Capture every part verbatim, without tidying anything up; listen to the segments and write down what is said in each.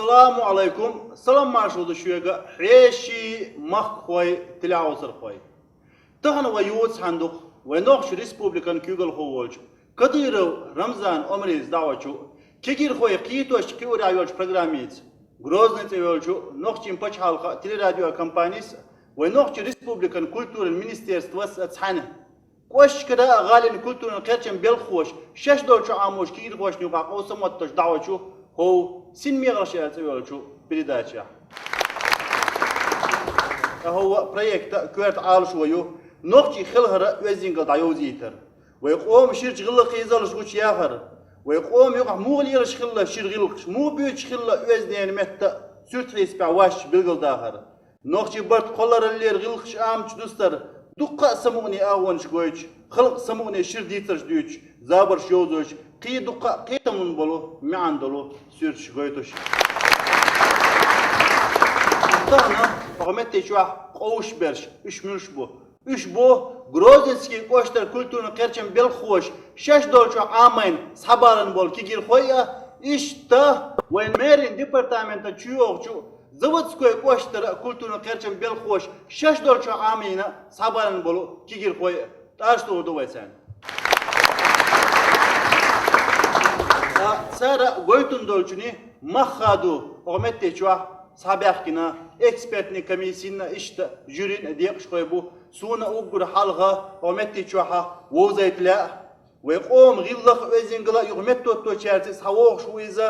Саламу Ӏалайкум, салам-маршал да шуга, хьеший махкахой, телехьовсархой. Тахан вай ювцахьан дукха вай Нохч республикан куьйгалхо волчу Кадыров Рамзан Омарис дӀахьочу, кегирхой кхеташ кхиорехь йолчу программица, Грозный цӀе йолчу нохчийн пачхьалкхан телерадиокомпанис, вай Нохч республикан культуран министерствос а цхьаьна. КӀоштара а гӀалин культуран кхерчан белхахоша шаьш долчу Ӏамош кегирхошна юкъахь къовсам оттош дӀахьочу хӀов «СинмегӀалш» аьлла цӀе йолчу передачехь. Ткъа хӀов проекта коьрта Ӏалашо ю нохчийн хелхар оьздангалла дӀайовзийтар, вай къоман ширачу гӀиллакхийн залш гучу яхар, вай къоман юкъахь муха лелаш хилла шира гӀиллакхаш, муха буьйцуш хилла оьзданан метта суьртан хьесапехь ваьш билгалдахар. Нохчийн барт кхоллараллера гӀиллакхаш Ӏамош дустар, дуккха а самукъане агӀонаш гойтуш, халкъан самукъане шира дийцарш дуьйцуш, забарш йовзуьйтуш, кхин дуккха а кхетамна болу, маьӀна долу суьрташ гойтуш. Тахана хӀокху метте чохь къовсуш берш, уьш муьлш бу? Уьш бу Грозненский кӀоштара культуран кхерчан белхахоша шаьш долчохь Ӏамийна схьабалийна болу кегирхой а, иштта вайн мэрин департаментан чу йогӀучу Заводской кӀоштара культуран кхерчан белхахоша шаьш долчохь Ӏамийна схьабалийна болу кегирхой а. ТӀаьш тухур ду вай царна. Ткъа цара гойтун долчунна мах хадо хӀокху метте чохь схьабаьхкина экспертный комиссин а, иштта жюрин а декъашхой бу. Суна уггар хьалха хӀокху метте чохь вовзийта лаьа вай къоман гӀиллакх а, оьздангалла а юха меттахӀотточаьрца схьавогӀуш ву иза,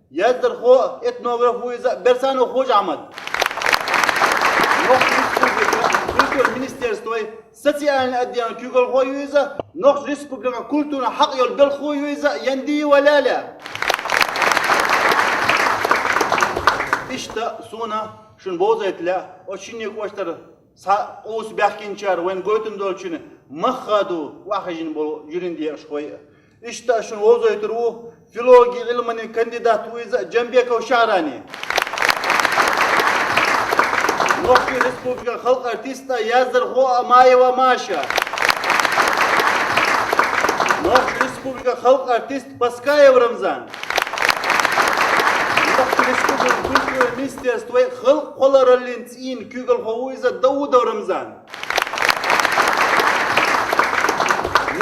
яздархо а, этнограф ву иза Берсанов Хож-Ахьмад. Нохчийн республикан культуран министерствон социальни отделан куьйгалхо ю иза, Нохчийн республикан культуран хьакъ йолу белхахо ю иза Яндиева Лаля. Иштта суна шуна вовзийта лаьа оцу шинне кӀоштара схьа къовса баьхкинчара вайн гойтун долчунна мах хадо охьахьежна болу жюрин декъашхой а. Иштта шуна вовзойтур ву филологин Ӏилманийн кандидат ву иза Джамбеков Шахрани. Нохчийн республикан халкъан артист а, яздархо а Маева Маша. Нохчийн республикан халкъан артист Паскаев Рамзан. Нохчийн республикан культуран министерствон халкъ кхоллараллин цӀийнан куьйгалхо ву иза Даудов Рамзан.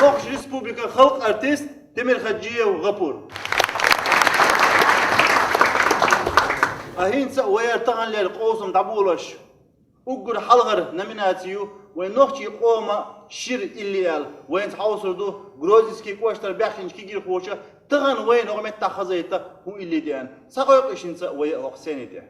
Нохчийн республикан халкъан артист Темирхаджиев ГӀапур. Ткъа хӀинца а вай таханлера къовсам дӀаболош, уггар хьалхара номинаци ю вайн нохчийн къоман шира илли аьлла. Вайна хьовсур ду Грозненский кӀоштара баьхкинчу кегирхоша тахана вайна хӀокху меттехь хазахета хӀун илли деана. Схьакхойкху хӀинца а вай хӀокху сцени тӀе.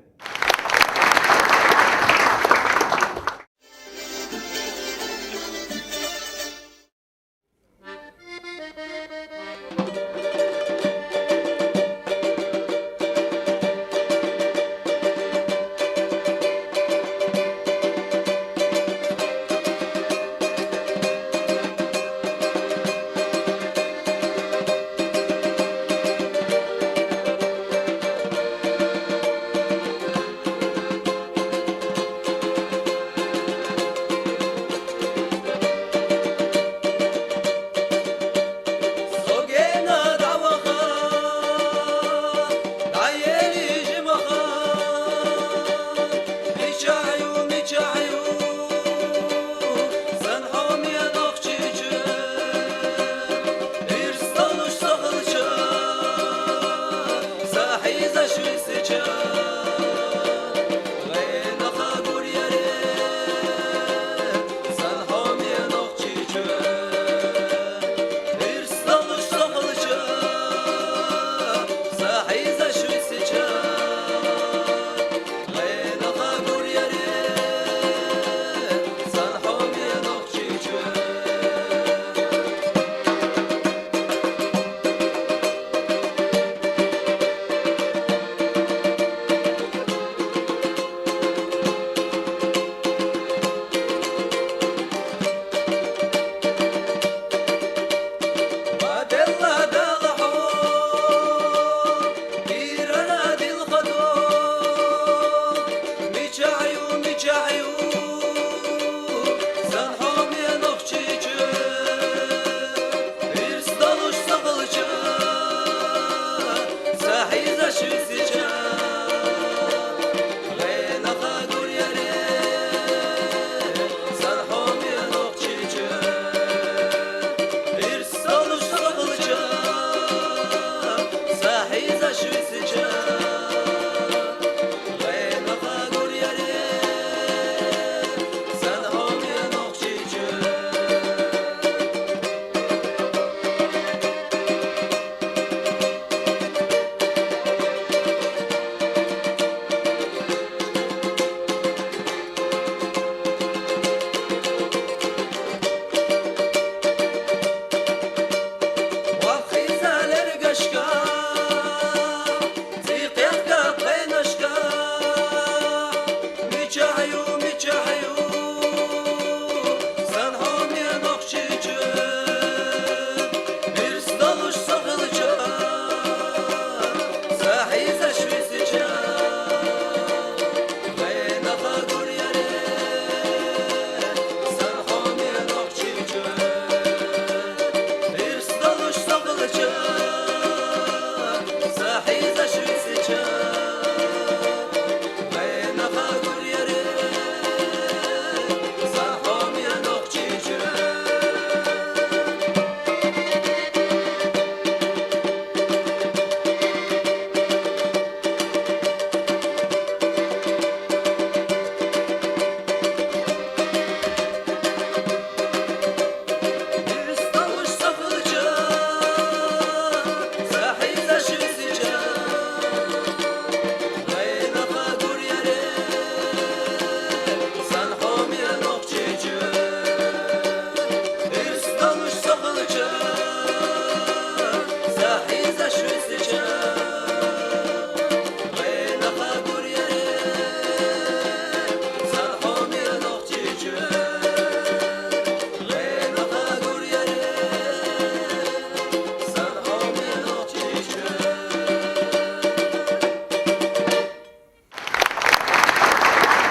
Чахь ю, мичахь ю, сан хьоме нохчийчу, ирс долуш со хилча, са хьийзаш висича, вайнаха гур яре, сан хьоме нохчийчу, ирс долуш со хилча, са хьийзаш висича.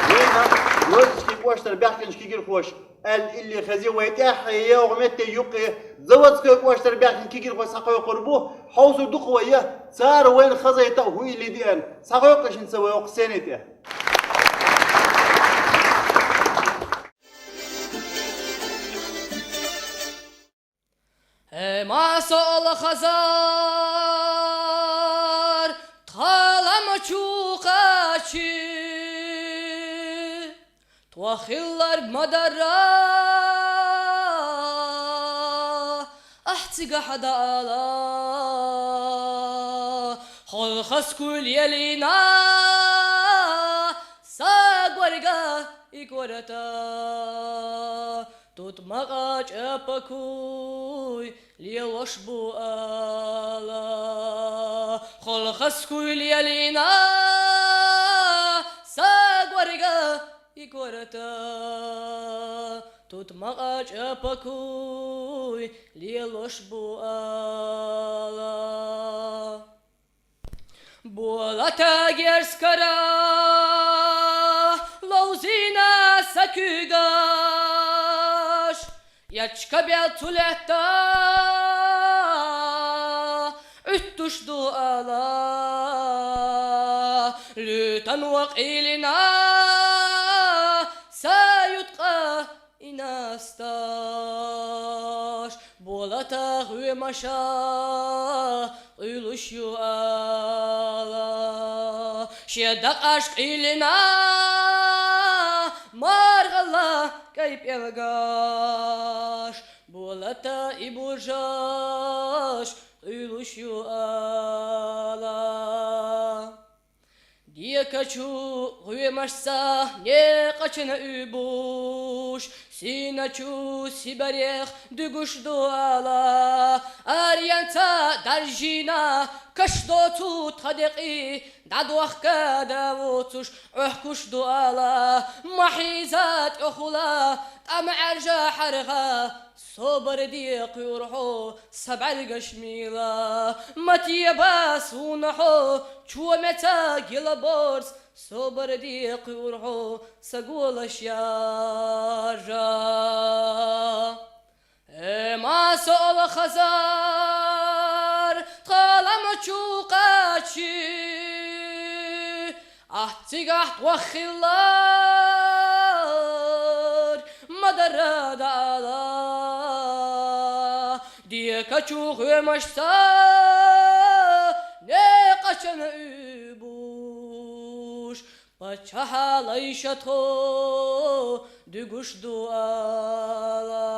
Вайна Лозовский кӀоштара баьхкинчу кегирхоша аьлла илли хезе, вай тӀаьххье йогӀу метте юккъе Заводской кӀоштара баьхкинчу кегирхой схьакхойкхур бу, хьовсур ду-кх вай, цара вайна хазайта а хӀун илли деана. Схьакхойкхуш хӀинца вай окху сцени тӀе. Э, ма со ола хазар, тхаламачу кхачи, тхо хилларг ма дарра, ахь цигахь даала, холхас куьйла елийна, са горга и кората. Тут макъа чӀапа куй лелош бу ала, холхас куй лелийна са горга и кората. Тут макъа чӀапа куй лелош бу ала. Болата герз кара ловзийна са куьйгаш, ячка бел цу лаьтта Ӏуьттуш ду ала, луьйтан ван къийлина са юткъа и насташ. Болата гӀоьмаша къуьйлуш ю ала, шен дакъаш къийлина маргӀалла кӀай пӀелгаш. Болата и бужаш къуьйлуш ю ала. Декачу гӀоьмашца некъачана уьбуш, сийначу Сибарех дуьгуш ду ала, аренца даржийна каш доцу тхан декъий, дӀадохка да воцуш Ӏохкуш ду ала, ма хьийза тӀехула, тӀама Ӏаьржа хьарха. Собар де кхуьур хьо, са бӀаьргаш мийла, ма теба суна хьо, чу меца гила борз. Собар де кхуьур хьо, са голаш яржа. Э, ма со ола хазар, тхаламачу кхачи, ахь цигахь тхох хиллар ма дарра даала, декачу гӀоьмашца некъачана уьбуш, паччахьа лайша тхо дуьгуш ду ала,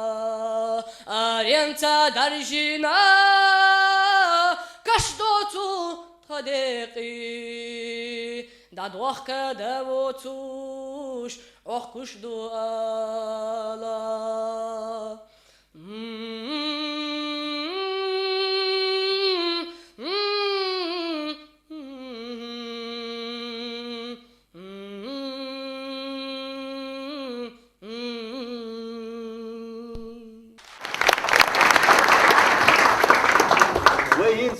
аренца даржийна каш доцу тхан декъий, дӀадохка да воцуш Ӏохкуш ду ала.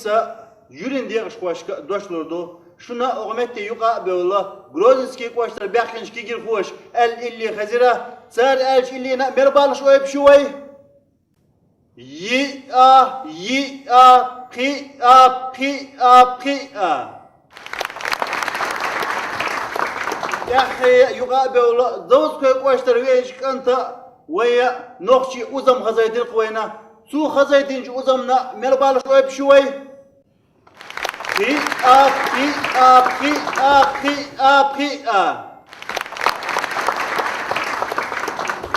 Са юрин декъашхошка дош лур ду. Шуна оха метте юкъа а бевлла, Грозненский кӀоштара баьхкинчу кегийрхоша аьлла илли хезира, цара аьллачу иллина мел баллаш ойпуш ю вай? Йиъа, йиъа, пхиъа, пхиъа, пхиъа. ТӀаьххье юкъа а бевлла, Заводской кӀоштара веачу кӀанта вай нохчийн узам хазайтира-кх вайна. Цо хазайтинчу узамна мел баллаш ойпуш ю вай? Пхиъа, пхиъа, пхиъа, пхиъа, пхиъа.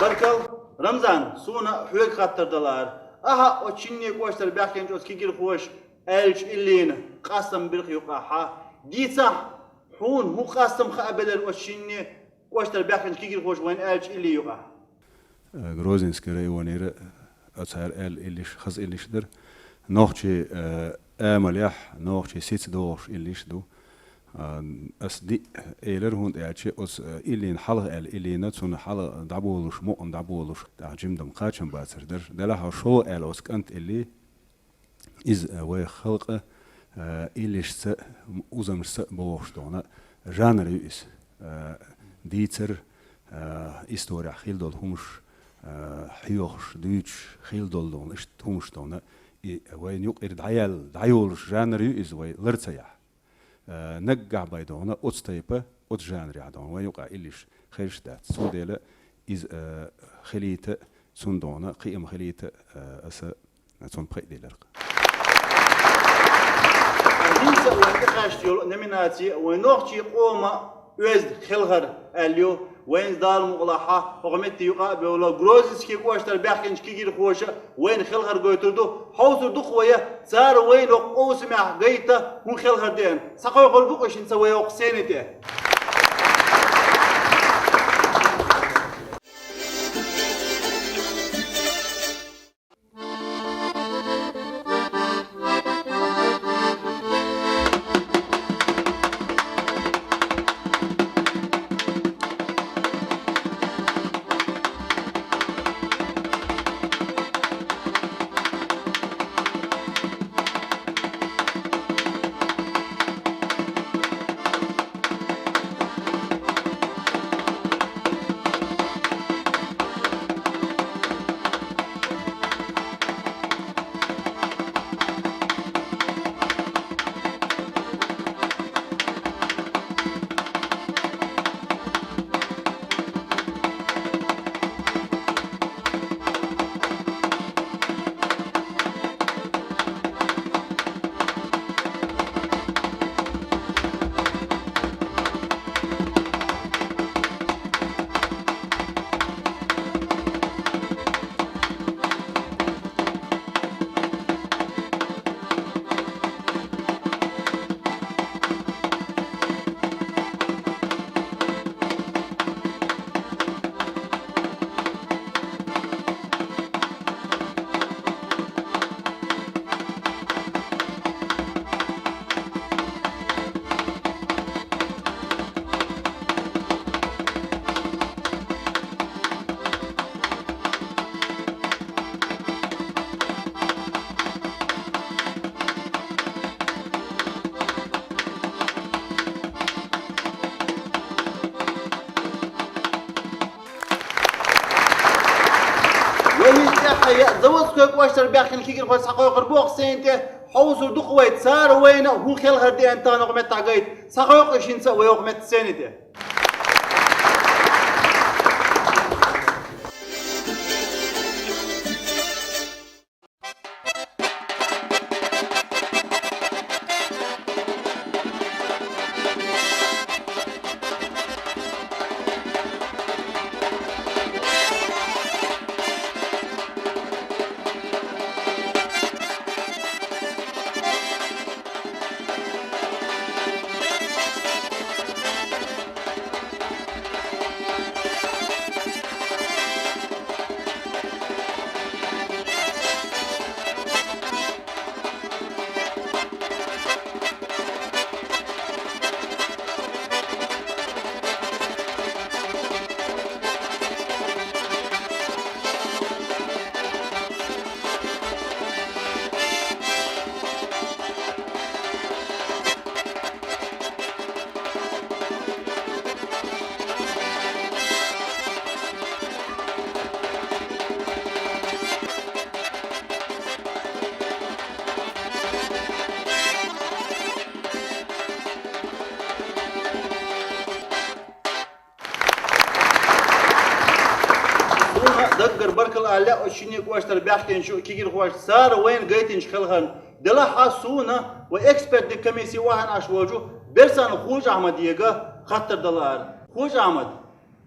Баркалла, Рамзан, суна хьоьга хаттар далара. Ахьа оцу шинне кӀоштара баьхкинчу оцу кегийрхоша аьллачу иллина къастам бира-кх юкъахь. Дийцахь, хьуна хӀун къастам хаа белира оцу шинне кӀоштара баьхкинчу кегийрхоша вайна аьллачу илли юкъахь? Э, Грозненский районера, э, цара аьлла иллиш, хаза иллиш дара. Нохчийн, э, амалехь, нохчийн сица догӀуш иллиш ду. А, ас диъ элира, хӀунда аьлча оцу, э, иллина хьалха аьлла иллина, цунна хьалха дӀаболуш, мукъана дӀаболуш, тӀаккха жимма-м кхачам бацар дара. Делахь а шо аьлла оцу кӀанта илли, иза, э, вай халкъан, э, иллишца, м-, узамашца богӀуш догӀна жанр ю иза. Э, дийцар, э, исторехь хилла долу хӀумаш, э, хьоьхуш, дуьйцуш хилла долу догӀна, иштта хӀумаш догӀна. И вайна юкъара дӀаяьлла, дӀайолуш жанр ю иза, вай лар ца яхь. Э, наггахь бен догӀна оцу тайпа, оцу жанрехь догӀна вайн юкъахь иллиш хезаш дац. Цундела иза, э, хилийта, цунна догӀна кхиам хилийта, э, аса цунна пхиъ делира-кх. ХӀинца вайн тӀекхаьчна йолу номинаци вайн нохчийн къоман оьзда хелхар аьлла ю. Вайна Дала мукъалахь, хӀокху метте юкъа а бевлла, Грозненский кӀоштара баьхкинчу кегийрхоша вайна хелхар гойтур ду. Хьовсур ду-кх вай, цара вайна хӀокху къовсамехь гайта хӀун хелхар деана. Схьакхойкхур бу-кх уьш хӀинца вай хӀокху сцени тӀе. Вай хӀинца тӀаьххье Заводской кӀоштара баьхкина кегийрхой схьакхойкхур бу-кх сцени тӀе, хьовсур ду-кх вай, цара вайна хӀун хелхар деана тахана хӀокху меттехь гайта. Схьакхойкху уьш хӀинца вай хӀокху меттан сцени тӀе. Даггара баркал ала оцу шинне кӀоштара баьхкинчу кегийрхошка цара вайна гайтинчу хелхарна. Делахь а суна вайн экспертный комиссин охьанаш волчу Берсанов Хож-Ахьмаде хаттар далара. Хож-Ахьмад,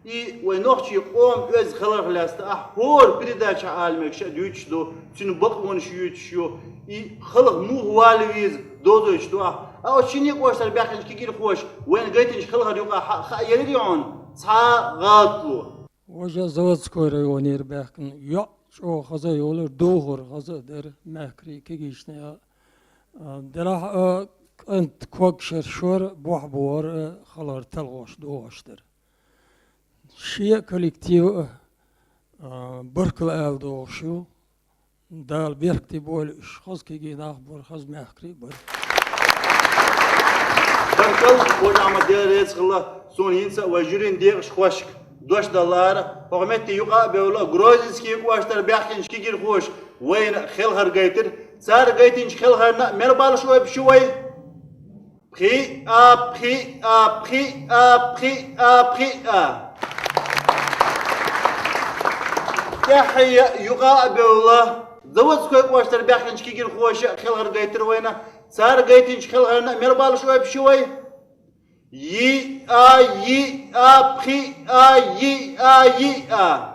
и вайн нохчийн къоман оьзда хиларх лаьцна ахь хӀора передачехь ала мегаш а дуьйцуш ду, цуьнан бакъонаш юьйцуш ю, и хелха муха вала веза дозуьйтуш ду ахь. Ткъа оцу шинне кӀоштара баьхкинчу кегийрхоша вайна гайтинчу хелхарна юкъахь хьан хаа елира хьуна цхьа а гӀалатло? Важа Заводской районера баьхкина йоӀ чӀогӀа хаза йолура, духар хаза а дара, мехкарий кегийчу нехан. А, делахь а, кӀант ког шершора, бохь бора а, хилар талхош дохуш дара. Шен а коллектив а, а, баркалла ала догӀуш ю. Дала беркате бойла уьш, хаза кегий нах бара, хаза мехкарий а бара. Баркалла, Хож-Ахьмад, Дела реза хила, суна хӀинца а вайн жюрин декъашхошка дош далара, хӀокху метте юкъа а бевлла, Грозненский кӀоштара баьхкинчу кегийрхоша вайна хелхар гайтира. Цара гайтинчу хелхарна мел баллаш ойпуш ю вай? Пхиъ а, пхиъ а, пхиъ а, пхиъ а, пхиъ а. ТӀаьххье юкъа а бевлла, Заводской кӀоштара баьхкинчу кегийрхоша хелхар гайтира вайна. Цара гайтинчу хелхарна мел баллаш ойпуш ю вай? Йиъ а, йиъ а, пхиъ а, йиъ а, йиъ а.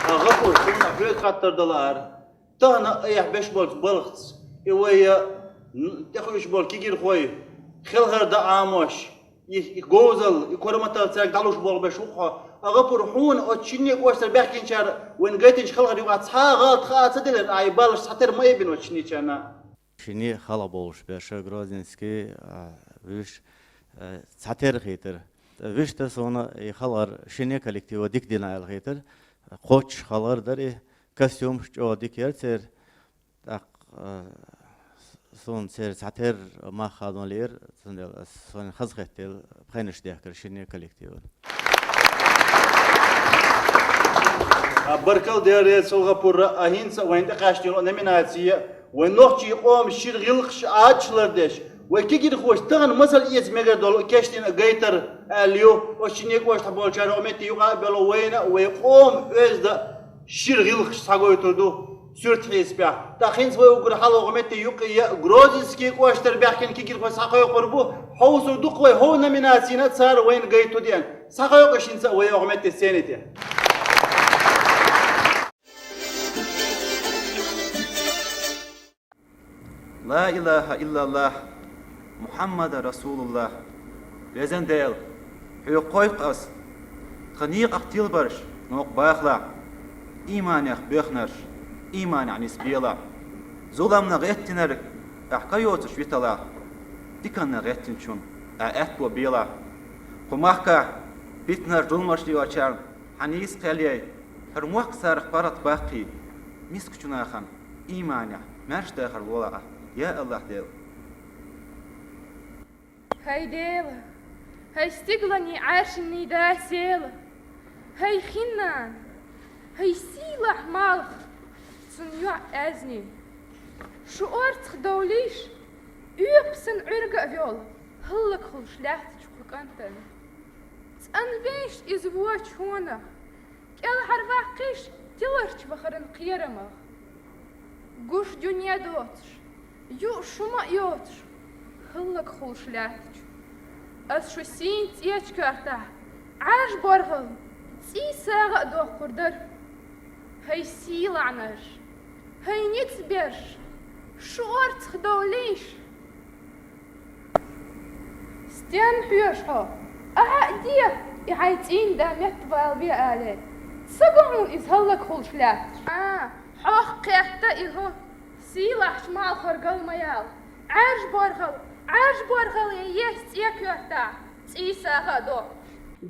А, ГӀапур, суна хьоьга хаттар далара. Тахана айхьа беш болчу балхаца, и вай, м, тӀехуьуш болу кегийрхой, хелхар дан Ӏамош, и, и говзалла, и корматалла цаьрга дӀалуш болх беш ву хьо. А, ГӀапур, хьуна оцу шинне кӀоштара баьхкинчара вайна гайтинчу хелхарна юкъахь цхьа а гӀалат хаа ца делира, ахь и баллаш цхьатера ма айбина оцу шиннечарна? Шинне хала болуш берш, Грозненский, а, вуьш, а, цхьатера хийтира. Вуьшта суна и хелхар шинне коллективо дика дина аьлла хийтира. Кхоччуш хелхар дара и, костюмаш чӀогӀа дика яра церан. ТӀаккха, а, суна церан цхьатера мах хадон лиира, цундела ас, суна хазахетта пхенаш дехкира шинне коллективна. А, баркалла, Дела реза хила, ГӀапур, а, хӀинца а вайна тӀекхаьчна йолу номинация, вайн нохчийн къоман шира гӀиллакхаш Ӏадаташ лардеш, вайн кегийрхоша тахана масал эца мегар долу кечдина гайтар аьлла ю, оцу шинне кӀоштахь болчара хӀокху метте юкъа а бевлла, вайна а, вайн къоман оьзда шира гӀиллакхаш схьагойтур ду суьрта хьесапехь. ТӀаккха хӀинца вай уггар хьалха хӀокху метте юккъе а Грозненский кӀоштара баьхкина кегийрхой схьакхойкхур бу, хьовсур ду-кх вай хӀокху номинацина цара вайна гайта хӀун деана. Схьакхойкхуш хӀинца а вай хӀокху метте сцени тӀе. Ла илаха иллаллах, Мухьаммада расулуллах. Везан Дела, хьоьга кхойкху ас тхан некъах тилбарш новкъа бахалахь, ийманех боьхнарш ийманехь нисбелахь, зуламна гӀеттинарг ахь ка йоцуш виталахь, диканна гӀеттинчунна ахь аьтто белахь. Кху махкахь питанаш, зуламаш лелочарна хьан нийса кхел яй, хӀара мохк царах паргӀатбаккхий, мискачу нахана ийманехь маьрша дахар лолахь, я АллахӀ Дела. ХӀай Дела, хӀай стигаланний, Ӏаьршанний Дас Дела, хӀай хин нана, хӀай сийлахь малх, цуьнан йоӀ Аьзни. Шу орцах довлийша, оьпасан Ӏуьрга а йолу, хӀаллакьхуьлуш лаьттачу кху кӀантана. ЦӀанвейша иза вочу хӀонах, кӀелхьарваккхийша тиларчу вахаран кхерамах. Гуш дуьне доцуш, юуш хӀума а йоцуш, хӀаллакьхуьлуш лаьттачу. Ас шу сийна цӀечу коьртахь Ӏаьржа боргӀал цӀий сагӀа а доккхур дара. ХӀай сийлахьнарш, хӀай ницкъ берш, шу орцах довлийша. Стенна хьоьжу хьо? Ахьа а де, и хьайн цӀийнда меттавалаве алий. Ца го хьуна иза хӀаллакьхуьлуш лаьтташ? А, хьох кхетта и хӀу, сийлахьчу малхор гал ма яла. Ӏаьржа боргӀал, Ӏаьржа боргӀал я ес цӀе коьртахь, цӀий сагӀа а до.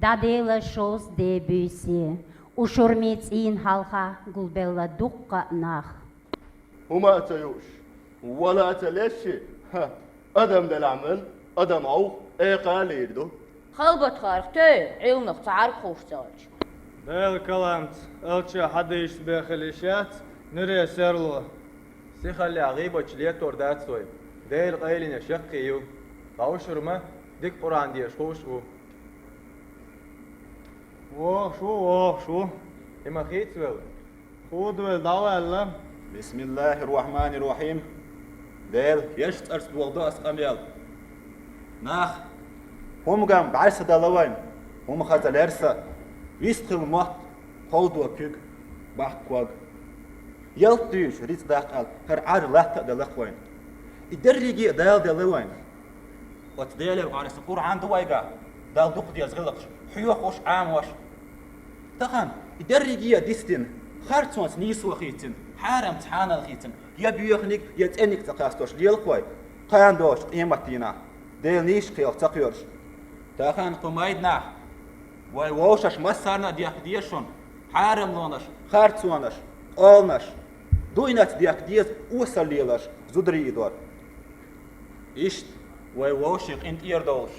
ДӀаделла шовзткъа де буьйса, ушурмийн цӀийнан хьалха гулбелла дуккха а нах. ХӀума а ца юуш, вала а ца лешши, хӀа, адам делахь мел, адам хьовха, экха а лийр ду. Халбатхарх тевр, Ӏилманах цхьа Ӏарг хууш ца хилча. Делан каламца, элчан хьадисашца бен хила йиш яц нуьре серло. Сихаллехь гӀийбаташ летор дац вай, Делан къайленаш яккхий ю. Ткъа ушурма дика Къуръан деша хууш а ву. Вохуш ву, вохуш ву. И ма хийцавелла. Худавелла, дӀаваьлла. Бисмиллахир-рахманир-рахим. Дела, ерш цӀарца догӀу ас къамел. Нах, хӀума гам бӀаьрса дала вайн, хӀума хаза лерса, вистхила мотт, кховдо куьг, баккхаг. Ялт дуьйцуш рицкъ даккха аьлла, хӀара Ӏар латта а далакх вайн. И дерриге а Дала делла вайн. Оцу Делера гӀораса Къуръан ду вайга, Далла дукха деза гӀиллакхаш, хьоьхуш, Ӏамош. Тахана и дерриге а дицдина, харцонца нийсо хийцина, хьарамца хьанал хийцина, я боьханиг, я цӀениг ца кхастош лелакх вай, кхана доцучу къематдийнахь, Делан нийсачу кхелах ца кхоьруш. Тахана кху майданахь вай вовшаш массарна а дехка деза шуна, хьарамлонаш, харцонаш, къоланаш, дуйнаца дехка деза осал лелаш, зударий и дор. Иштта, вай вовшийн къинтӀера довлуш,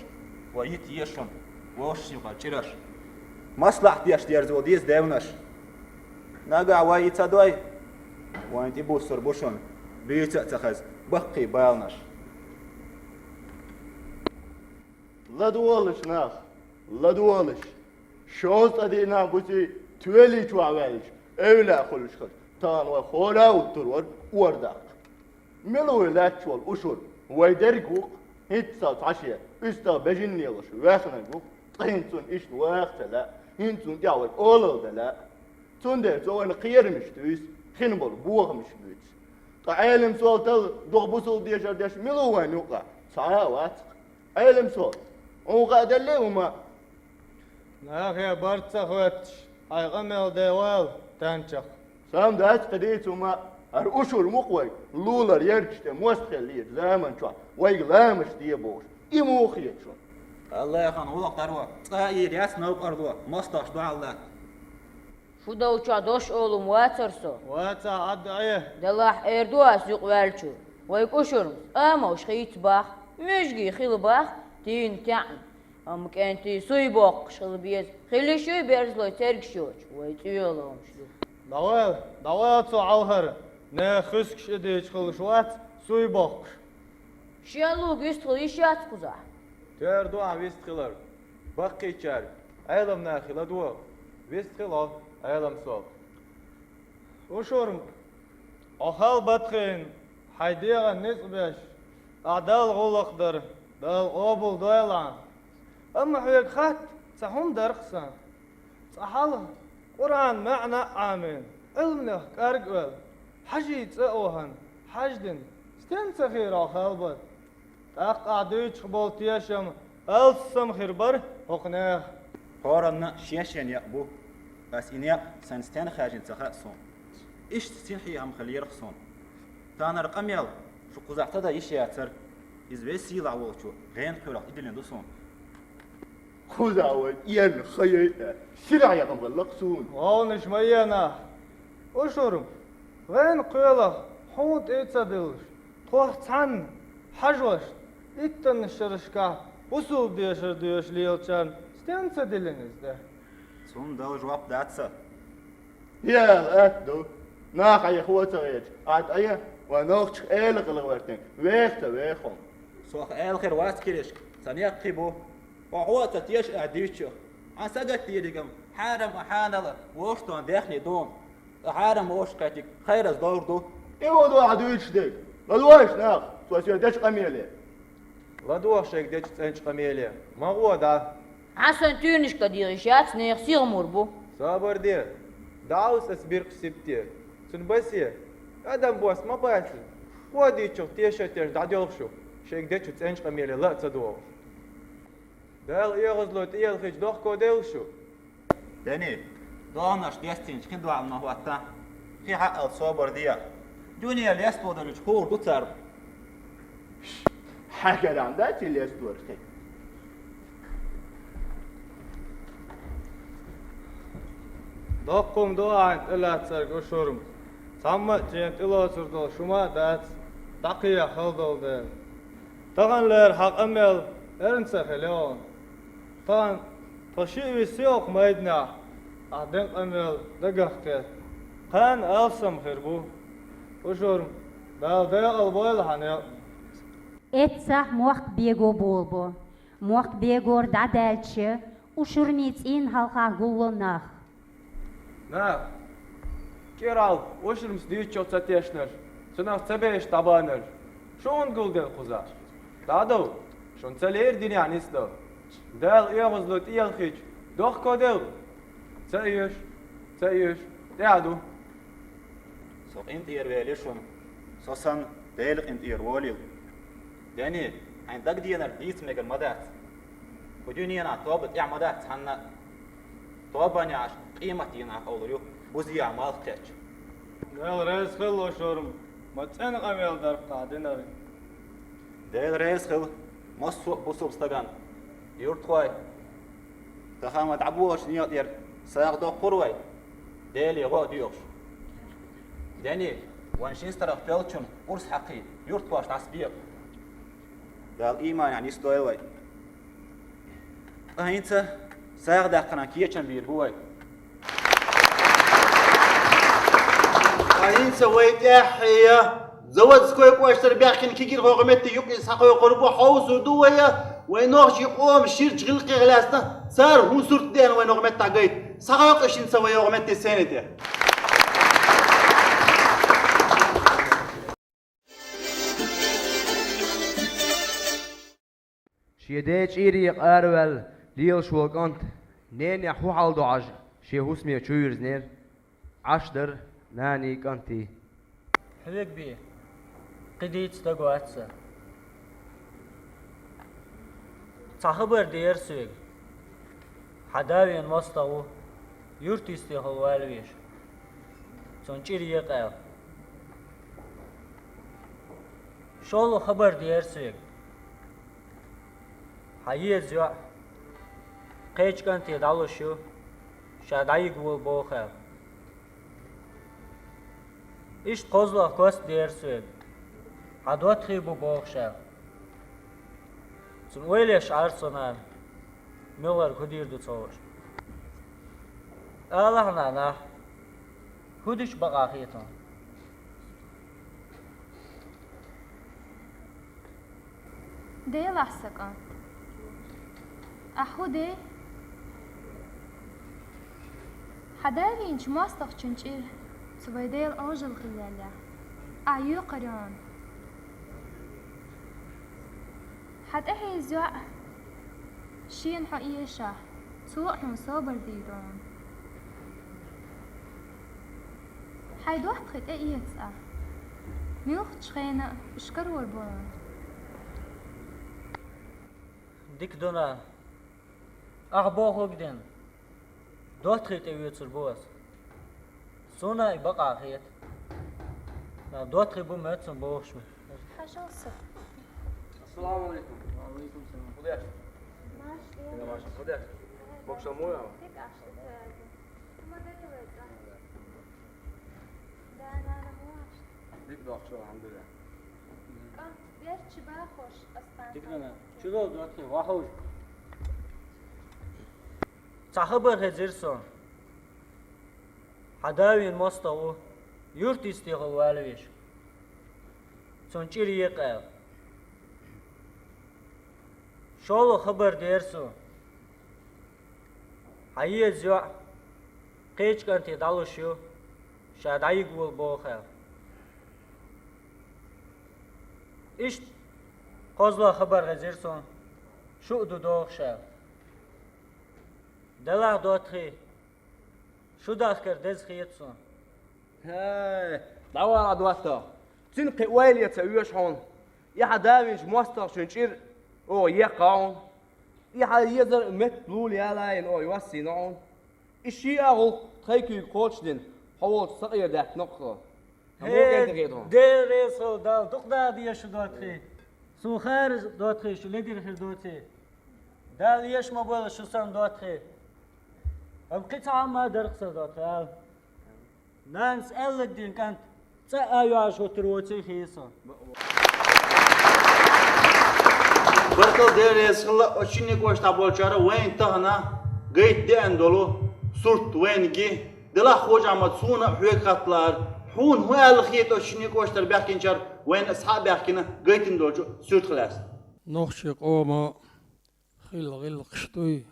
вай йита еза шуна вовшашкара чӀираш. Маслахьат деш дерзо деза девнаш. Нагахь вай и ца дой, вайн тӀебуссур бу шуна, буьйца а ца хеза, баккхий баланаш. ЛадогӀалаш, нах, ладогӀалаш! Шовзткъа дийнахь буьйций тоьли чохь ваьлча, эвлаяъ хуьлуш хилча, тахана вай хӀора а уттур вара ор даккха. Мила вуй лаьтташ волу Ушур? Вай дерг ву-кх, хӀинццалц цхьа шен, уьстагӀ бежанна лелош ваьхнарг ву-кх, ткъа хӀинца цунна иштта ваха ца лаьа, хӀинца цунна тӀехь вай олалла дан лаьа. Цундела цо вайна кхерамаш туьйсу, хин болу бохамаш буьйцу. Ткъа Ӏелам Сол талла дукха бусалба дешар деш мила ву вайн юккъехь? Цхьа а вац-кх. Ӏелам Сол, хьуна хаа деллий хӀума? Нахе барт ца хоьттуш, хьайн къамел де вала, тӀанчах. Сан дац кхин дийца хӀума, хӀара Ушур мукъа вайга лулара ярташ тӀе мостагӀ хилла лелачу заман чохь вайга ламазаш де бохуш, и муха хета шуна? Аллахьан гӀуллакх даро, цкъа а йийр яц новкъарло, мостагӀчу дуьхьал латта. Шу долчохь дош олу-м вацара со. Вацахь, Ӏадда Ӏе. Делахь эр ду ас юкъаваьллачуьра. Вай Ушурмас амалш хийца боху, муьжгий хила боху, тийна таьӀна. Амма кӀентий суй боккхуш хила беза, хила йиш юй берзалой цергаш йоцуш, вай цӀоьла ломаш ду. ДӀавала, дӀавала цо хьалхара, нехан хуьскаш идийча хуьлуш вац суй боккхуш. Шен луг вистхила йиш яц кхузахь. Тера ду ахь вистхилар. Баккхийчаьрга, Ӏелам нахе ладогӀа, вистхила хьо, Ӏелам Сол. Ушурма, хьо хьалбатхийна, хьайн дегӀан ницкъ беш, ахь Далла гӀуллакх дар, Дала къобалдойла хьан. Амма хьоьга хатта цхьа хӀума дар-кх сан. Цкъа хьалха Къуръан маьӀна а Ӏамийна, Ӏилманех кӀарг а ваьлла, хьажий цӀа а вахана, хьаж дина, стенна ца хиира хьо хьалбатта? ТӀаккха ахь дуьйцуш болу тешам алсам хир бара хӀокху нехан. ХӀоранна шен-шен некъ бу. Ас и некъ сайна стенна хаьржина ца хаьа суна. Иштта синхьа хӀума хилира-кх суна. Таханара къамел шу кхузахь ца дан йиш яцара. Иза веза сийлахь волчо гӀенах кхоьллина и диллина ду суна. Кхузахь вай эрна хан яй а, сирахь яхана валла-кх суна. Вовнаш ма енахь. Ушурма, вайна кхоьллина хьуна тӀе а ца диллаш, тхох цхьанна хьажошна, иттаннаш шерашкахь бусулба дешар доьшуш лелачарна стенна ца диллина иза де? Цунна дала жоп дац сан. Яла атта ду. Нах Ӏехо а ца гӀерташ, Ӏад Ӏе, вайн нохчех эла хила гӀоьртина, веха ца веха хьуна. Сох эла хир вац, киришка, сан некъ кхин бу. Хьо хьо а ца теша ахь дуьйцучух. Хьан сагатдийриг-м хьарам а, хьанал а вовшахтохна даьхни ду-м. Ткъа хьарам вовшах кхетиг хайраз довр ду. И хӀун ду ахь дуьйцуш дерг? ЛадогӀийша, нах, со шен дечу къамеле. ЛадогӀа шайга дечу цӀеначу къамеле. Ма гӀо дӀа. Хьан сан туьйранашка дийгӀа йиш яц нехан сиха мур бу. Собар де. ДӀа Ӏовса аса биркъ сибате. Цуьнан басе, адам бос ма бацара. Кхо дийцчух теша а тешна дӀаделха шу, шайга дечу цӀеначу къамеле ла а ца догӀуш. Дала оьгӀазло тӀеелхича дохко девлла шу. Дани, догӀанаш дестинчу кхин догӀана ма хӀоттахь, кхин хьаъал собар де. Дуьне лестадалучу хуур ду царна. Хьаьгара дан дац и лестадалар кхин. Доккхум ду ахьа тӀелаьцнарг, Ушурма. Цхьамма а чен тӀелоцур долу шума а дац, дӀакхехьа хала долу дела. Тахана леррина хьан къамел эрна ца хилла хьуна. Тхан тхо шиъ виссе хӀокху майданахь, ахь ден къамел дагах кхетта. Кхана алсам хир бу. Ушурма, Дала декъал бойла хьан некъ. Эццахь мохк бего болабо. Мохк бегор дӀадаьлча, Ушурни цӀийнан хьалха гулло нах. Нах, кӀира хьалха ушурмас дийцачох ца тешнарш, цунах ца беш дӀабаханарш, шуна гулделла кхузахь. ДӀадовла, шуна ца лерина динехь нисдала. Дала оьгӀазло тӀехьа хилча, дохко делла. Ца оьшу, ца оьшу, тӀаьхьа ду. Со къинтӀера вели шуна, со санна Делан къинтӀера волийла. Дени, хьайна дагадеанарг дийца мегар ма дац. Кху дуьненахь тоба тӀехь ма дац цхьанна а. Тобанехь къематдийнахь къовлур ю, бузехь малх кхетча. Дела реза хила, Ушурма, ма цӀена къамел дара-кх ахь динарг. Дела реза хила, массо а бусалба стагана. Юртахой, тахана вай дӀаболучу некъа тӀера сагӀа доккхур вай, Деле гӀо а доьхуш. Дени, вайн шина старах пеллачунна урс хьакхий, юртахошка дӀасабекъа. Дала ийманехь нисдойла вай. Ткъа хӀинца сагӀа даккхаран кечам бийр бу вай. Ткъа хӀинца вай тӀаьххье я Заводской кӀоштара баьхкина кегийрхойн метте юкъе схьакхойкхур бу, хьовсур ду вай, вай нохчийн къоман ширачу гӀиллакхех лаьцна, цара хӀун сурт деана вай ногӀу меттехь гайта. Схьакхойкхуш хӀинца вай йогӀу метте сцени тӀе. Шен ден чӀийре къараваьлла лелаш волу кӀант, ненехь хӀун хьал ду Ӏаш, шен хӀусаме чу вирзинера. Ӏаш дара наний, кӀантий. Хьоьга бен, кхин дийца стаг вац сан. Цхьа хабар дера соьга. Хьан да вен мостагӀа ву, юьртан йистехула вала везаш. Цунна чӀир екъа аьлла. ШолгӀа хабар дера соьга. Хьан еза йоӀ кхечу кӀанте дӀалуш ю, ша дӀайига волу боху аьлла. Иштта кхозлагӀа кост дера соьга. Хьан доттагӀий бу бохуш аьлла. Цунна ойла еш Ӏара со, нана, муьлхарг хӀун дийр ду ца хууш. Алахьа, нана, хӀун дича бакъахь хета хьуна? Делахь, сан кӀант. Ахь хӀун де? Хьан да вийначу мостагӀчун чӀир цу вайн Делан Ӏожалла хиллехь, ахь йоькхур ю хьуна. Хьан тӀехь еза йоӀ шена хьо эшахь, цо а хьуна собар дийр ду хьуна. Хьайн доттагӀий тӀеэца ахь. Муьлххачу хенахь а уьш карор бу хьуна. Дика ду, нана. Ахь бохург дина, доттагӀий тӀеоьцур бу ас. Суна а и бакъахь хета. ДоттагӀий бу моьтту суна бохуш ма. Хьажал сан. Ассаламу алейкум. Ва алейкум салам. Худа яш? Маш, Маш, худа яш? Бокшал муя? Тик ашта. Ма дай лайка. Да, нана, муаш. Дик дохчо, алхьамдулиллах. Кан, верчи бахош, астан. Дик, нана. Чудо дохчо, вахош. Цхьа хабар хезира сон. Хьан да вийна мостагӀа ву, юьртан йистехула вала везаш. Цунна чӀир екъа аьлла. ШолгӀа хабар дера суна. Хьан еза йоӀ кхечу кӀанте дӀалуш ю, ша дӀайига волу боху аьлла. Иштта кхозлагӀа хабар хезира суна, шу а ду дохуш аьлла. Делахь, доттагӀий, шу дахкар деза хета суна. ХӀей, дӀавала, доттагӀа. Цуьнан кхин ойла е ца оьшу хьуна. И хьан да вийначу мостагӀчун чӀир оха еккхахьуна. И хьан езар метта лула ялайина оха йоссийна хьуна. И шиъ а гӀуллакх тхайн куьйга кхочушдина, хьо волчу сакъера даьхкина-кх со. Хьан муха кӀентий хета хьуна? Дела реза хуьлда Далла, дукха дала деза шу, доттагӀий. Суна хаьара, доттагӀий, шу ледара хир доций. Дала эша ма бойла шу санна, доттагӀий. Амма кхин цхьа хӀума а дара-кх сан, доттагӀий, ала. Нанас аьлларг дина кӀант цӀа а йоьжна хӀуттур воций хета со. Баркалла, Дела реза хуьлда, оцу шинне кӀоштахь болчара вайна тахана гайта деана долу сурт вайна ги. Делахь, Ходжа-Ахьмад, суна а хьоьга хатталахьара, хьуна хӀун аьлла хета оцу шинне кӀоштара баьхкинчара вайна схьа а баьхкина гайтина долчу суьртах лаьцна? Нохчийн къомо хилла гӀиллакхаш дуй,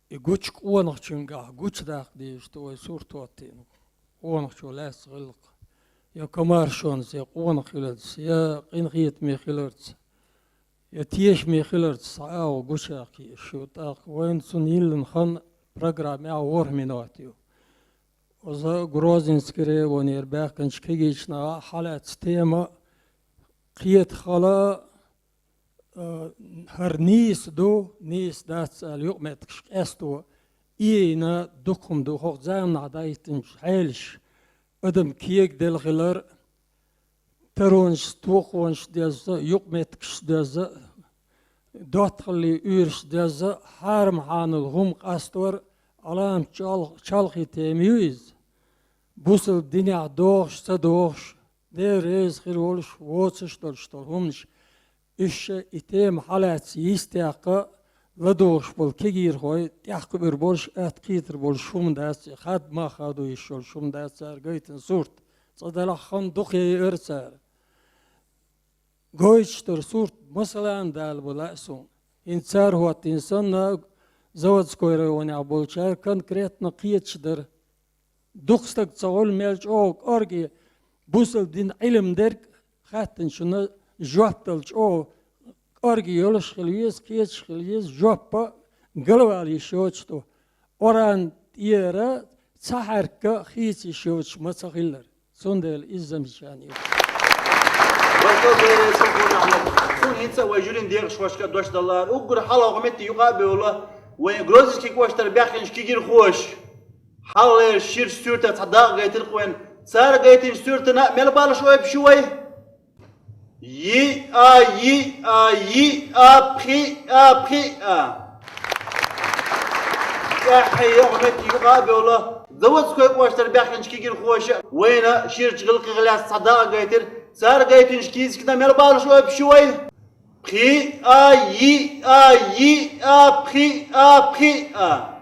И гуча къонахчунгахь гучадаккха дезаш ду вай сурт хӀоттийна. Къонахчо лаьцна гӀиллакх. Я комаьршонца, я къонах хиларца, я къинхетаме хиларца, я тешаме хиларца цхьа агӀо гучадаккха езаш ю. ТӀаккха вайна цунна йиллина хан программехь ворхӀ минот ю. Оза Грозненский районера баьхкинчу кегийчу наха хьалаьцна тема кхета хала, а, хӀара нийса ду, нийса дац аьлла юкъаметтигаш къесто ийна дукха хӀума ду. ХӀокху заманахь дӀахӀиттинчу хьелаш, адам кегаделла хилар, таронаш, тохонаш деза, юкъаметтигаш деза, доттагӀаллин уьйраш деза, хьарам-хьанал хӀума къастор, Ӏаламат чол-, чолхе тема ю иза. Бусалба динехь догӀуш, ца догӀуш, Дела реза хир волуш, воцуш долуш долу хӀуманаш, уьш и тема хьалаьцна йистехь а ладугӀуш болу кегийрхой, тӀаьхьакхуьур болуш, атта кхетар болуш хӀума дац, и хадда мах хадо йиш йолуш хӀума дац цара гайтина сурт. Цкъа делахь хан дукха яйара цара. Гойтуш дара сурт, масала а дала бан лаьа суна. ХӀинца цара хӀоттийна санна, Заводской районехь болчара конкретно кхеташ дара. Дукха стаг ца хуьлу, мел чӀогӀа кӀорге бусалба дин Ӏилма дерг, хаьттинчунна жоп дала чӀогӀа кӀорге йолуш хила веза, кхеташ хила веза, жоппа галвала йиш йоцуш ду. Оран тӀера цхьа хьаьрка хийца йиш йоцуш ма ца хиллара. Цундела иза замечание. Баркалла, Дела реза хуьлда, Ахьмад. Суна хӀинца а вай жюрин декъашхошка а дош далара. Уггар хьалха хӀокху метте юкъа а бевлла, вайн Грозненский кӀоштара баьхкинчу кегийрхоша хьалхалера ширачу суьртах цхьа дакъа гайтира-кх вайна. Цара гайтинчу суьртана мел баллаш ойпуш ю вай? Йиъ а, йиъ а, йиъ а, пхиъ а, пхиъ а. ТӀаьххье йоккха метте юкъа а бевлла, Заводской кӀоштара баьхкинчу кегийрхоша вайна ширачу гӀиллакхех лаьцна цхьа дакъа гайтира. Цара гайтинчу кийсакна мел баллаш ойпуш ю вай? Пхиъ а, йиъ а, йиъ а, пхиъ а, пхиъ а.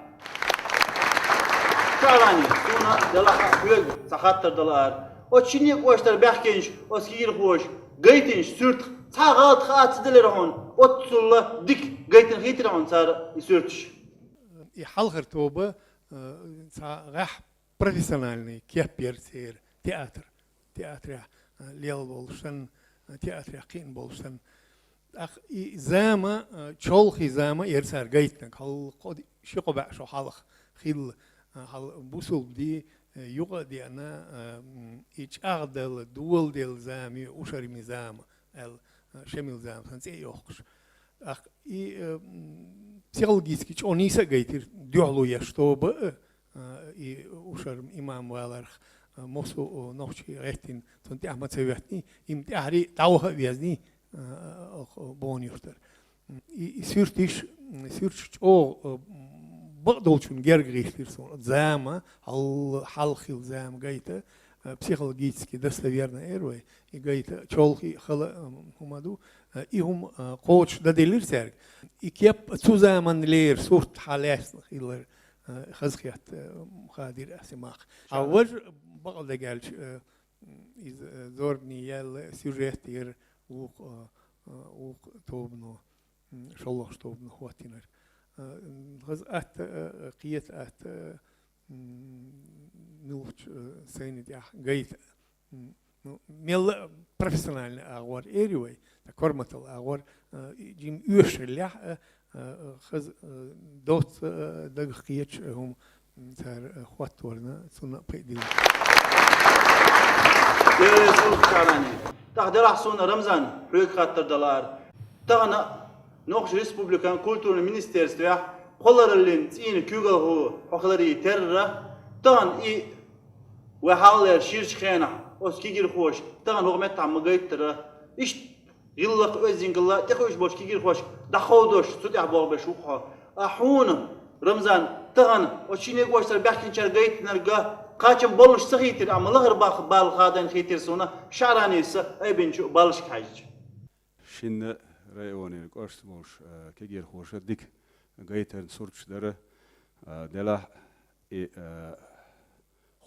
Шаьлани, суна делахь а хьоьга цхьа хаттар далара. Оцу шинне кӀоштара баьхкинчу оцу кегийрхоша гайтинчу суьртах цхьа а гӀалат хаа ца делира хьуна, оццул дика гайтина хийтира хьуна цара и суьрташ? И хьалхара тоба, э, цхьа гӀехь профессиональный кеп яра церан, театр. Театрехь, а, лелла болуш санна, а, театрехь кхиъна болуш санна. ТӀаккха и зама, а, чолхе зама а яра цара гайтинарг. Хьал кхо ди-, ши-кхо бӀе шо хьалха хилла, а, хьал бусалба дин, а, юкъа а деана, а, м, и чӀагӀделла, доладелла зама ю, ушармин зама аьлла, а, шемил зама санна цӀе а йоккхуш. ТӀаккха и, а, м, психологически чӀогӀа нийса а гайтира, дуьхьало еш тоба а, а, и ушар имам валарх, а, массо а нохчий гӀеттина, цунна тӀаьхьа ма ца хӀоьттиний, и-м тӀаьххьара дӀаваха а везний, а, оха боху юьртара. И, и суьрташ, суьрташ чӀогӀа, а, бакъдолчун герга гӀишлира суна. Зама, хьал-, хьалха хилла зама гайта, а, психологически достоверно эр вай, и гайта чолхе хала, а, хӀума ду, а, и хӀума, а, кхочуш дан делира цаьрга. И кеп цу заманлера сурт хьан лаьцна хилар, а, хазахетта, а, хадийра аса и мах. А важа бакъ дагахь аьлча, а, иза, а, зорбане яьлла сюжет яра вукху, а, а, вукху тобано, м, шолгӀачу тобано хӀоттийнарг. А, м, хаза атта, а, а, кхета атта, а, м, муьлххачу, а, сайна тӀехь гайта. М, ну, мелла а профессиональный агӀор эр ю вай, ткъа корматалла агӀор, а, и жима оьшург лехь а, а, а, хаза, а, доцца, а, дагах кхеташ, а, хӀума, м, цара, а, хӀотторна, цунна а пайда дилла. Дела реза хуьлда, Шаьлани. ТӀаккха делахь суна, Рамзан, хьоьга хаттар далара. Тахана Нохчийн Республикан культурный министерствехь кхоллараллин цӀийнан куьйгалхо хьо хиларе терра, тахана и вай хьалхалера ширачу хенахь оцу кегийрхоша тахана хӀокху меттехь ма гайттара. Иштта гӀиллакх-оьздангалла тӀекхуьуш болчу кегийрхошка дӀакховдош, цу тӀехь болх беш ву-кх хьо. Ткъа хьуна, Рамзан, тахана оцу шинне кӀоштара баьхкинчара гайтинарг кхачам боллуш ца хийтира, амма лахара баккха балла хадийна хийтира суна Шаьланис айбинчу баллашка хьаьжча. Шинна районера кӀоштахь болуш, а, кегийрхоша дика гайтаран сурташ дара, а, делахь и, а,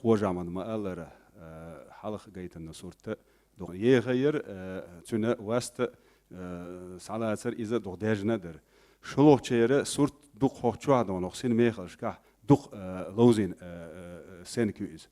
Хож-Ахьмада ма-аллара, а, хьалха гайтина сурт дукха еха яра, а, цуьнан васт, а, схьалацар иза дукха даьржина а дара. ШолгӀачеран сурт Дукха хӀокху чохь долу синмехаллашкахь дукха, а, ловзийна, а, а, сенна куьйза.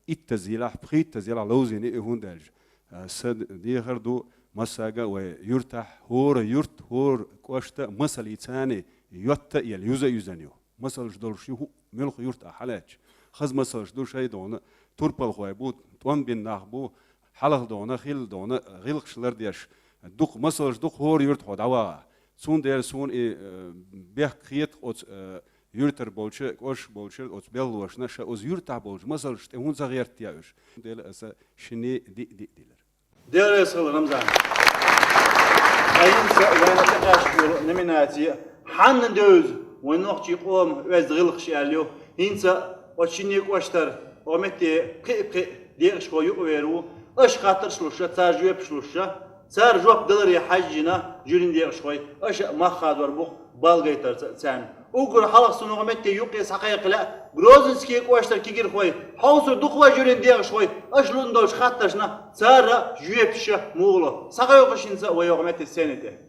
Иттаза елахь, пхийттаза елахь ловзийна и хӀунда аьлча, а, сан дехар ду, массаьрга а вай юьртахь, хӀора юьрт, хӀора кӀошта масаллица йотта а елла, юза а юьзна ю. Масалш долуш ю хӀу-, муьлхха юьрт а хьалаьцча. Хаза масалш ду шайн догӀна, турпалхой бу, тӀом бина нах бу, хьалха догӀна, хилла догӀна, гӀиллакхаш лардеш, дукха масалш ду хӀора юьрта хьо дӀаваха. Цундела суна и, э, бехк хета оцу, э, юьртара болчу, кӀоштара болчу оцу белхалошна, ша оцу юьртахь болчу масалш тӀе хӀунда ца гӀерта уьш. Цундела аса шинна диъ-диъ дилира. Дела реза хуьлда, Рамзан. Ткъа хӀинца вайна тӀекхаьчна йолу номинаци «Хьанна девза вайн нохчийн къоман оьзда гӀиллакхаш» аьлла ю. ХӀинца оцу шинне кӀоштара оха метте пхиъ-пхиъ декъашхо юкъавер ву. Аша хаттарш луш, цара жоьпаш луш, цара жоп даларе хьаьжжина жюрин декъашхой, аша а мах хадор бу балла гайтарца а царна. Уггар хьалха суна оха метте юккъе схьакхайкха лаьа Грозненский кӀоштара кегийрхой, хьовсур ду-кх вай жюрин декъашхой, аша лун долчу хаттаршна цара жоьпаш муха ло. Схьакхойкхуш хӀинца вай оха метте сцени тӀе.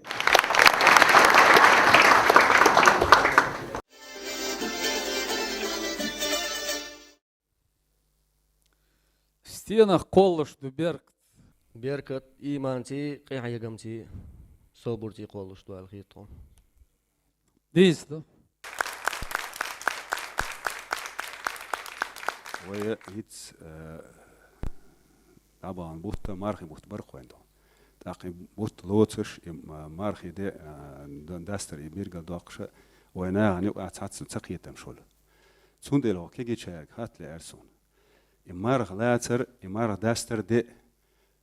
Стенах кхоллуш ду беркат. Беркат, ийманций, къинхьегамций, собарций кхоллуш ду аьлла хета тхуна. Дийца ду. Вай хӀинца, э, дӀабахана бутт, мархийн бутт бара-кх вайн догӀна. ТӀаккха и бутт лоцуш, и ма-, мархийн де, э, д-, дастар и биргал доккхуш, вайн нахана юкъахь цхьацца ца кхетам шуна. Цундела хӀокху кегийчаьрга хатта лаьара суна. И марха лацар, и марха дастар де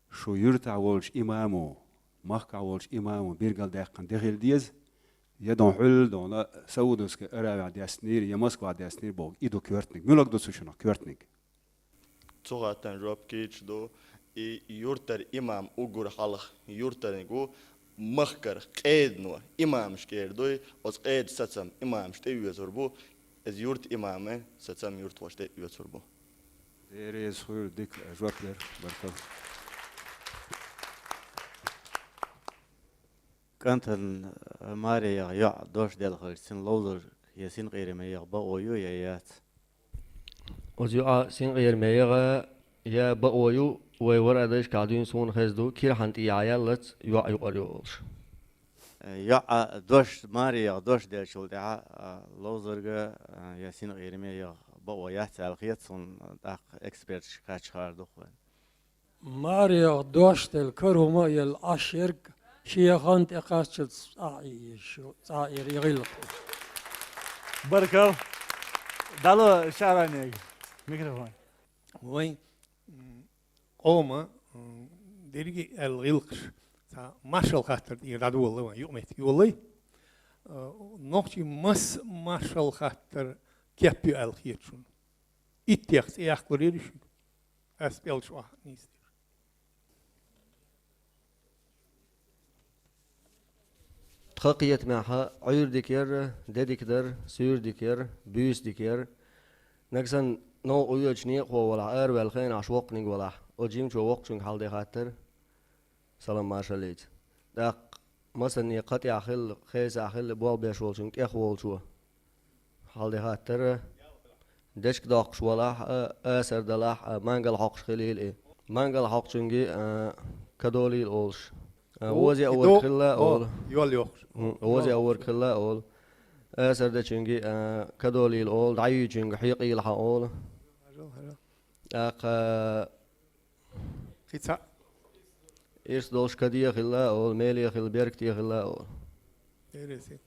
шу юьртахь волчу имамо, махкахь волчу имамо биргал даьккхина де хила деза, я дон хьуьлла дона Саудовская Аравия дестнийра, я Москва дестнийра боху, и ду коьртаниг. Муьлхаг ду цу шинах коьртаниг? Цу хаттарна жоп кийча ду, и юьртара имам уггар хьалха юьртарниг ву, махкара къедано имамаш кӀера дуй, оцу къеда сацам имамаш тӀе оьцур бу, иза юьрта имаман сацам юьртахошна тӀе оьцур бу. Дела реза хуьлда, дика жоп дара, баркалла. КӀантана, э, Марияга йоӀ дош делла хилча, цуьнан ловзарг я синкъераме яха бакъо ю, я яц? Оцу йоӀа синкъераме яха я бакъо ю, вай вара а дайшкахь дуьйна суна хезна ду, кирхьан тӀехьа яьллац йоӀ юкъара ю олуш. Э, йоӀа дош, Марияга дош деллачул тӀаьхьа, а, ловзарга, а, я синкъераме яха бакъо яц аьлла хета суна, тӀаккха эксперташ кхаччахьара ду-кх вайн. Марияга дош делла, кара хӀума а елла Ӏаш ерг, шен хан тӀекхаччалц цӀа а ийша, цӀа а эр и гӀиллакх. Баркалла. ДӀало Шаранега микрофон. Вайн, м, къоман, м, дерриге а аьлла гӀиллакхаш, цхьа маршалла хаттар тӀера дӀадолалай вайн, юкъаметтиг йолалай. Э, нохчийн мас-, маршалла хаттар кеп ю аьлла хета шуна? Иттех цӀе яккхалур яра шуьга? Ас пӀелгаш охьа нийсдира. Тхан кхетамехь Ӏуьйре дика яра, де дика дара, суьйре дика яра, буьйса дика яра. Нагахь санна новкъа воьдучу некъахо валахь, араваьлла хенахь воккханиг валахь, оцу жимачо воккхачуьнга хьал де хаттар. Салам маршаллица. ТӀаккха масане кхатӀехь хилла, хесахь хилла болх беш волчун тӀехволчо. Хьал де хаттар, дечиг доккхуш валахь а, асар далахь а, мангал хьокхуш хилийла и. Мангал хьокхучуьнга, а, ка долийла олуш. А, оза яа верг хилла а олу. Йол йохуш. ХӀун, оза яа верг хилла а олу. Асар дечуьнга, а, ка долийла олу, дӀайуьйчуьнга хьекъийла хьан олу. ТӀаккха Кхин цхьаъ. Ирс долуш ка де хилла а олу, меле хилла, беркате хилла а олу. Интересно.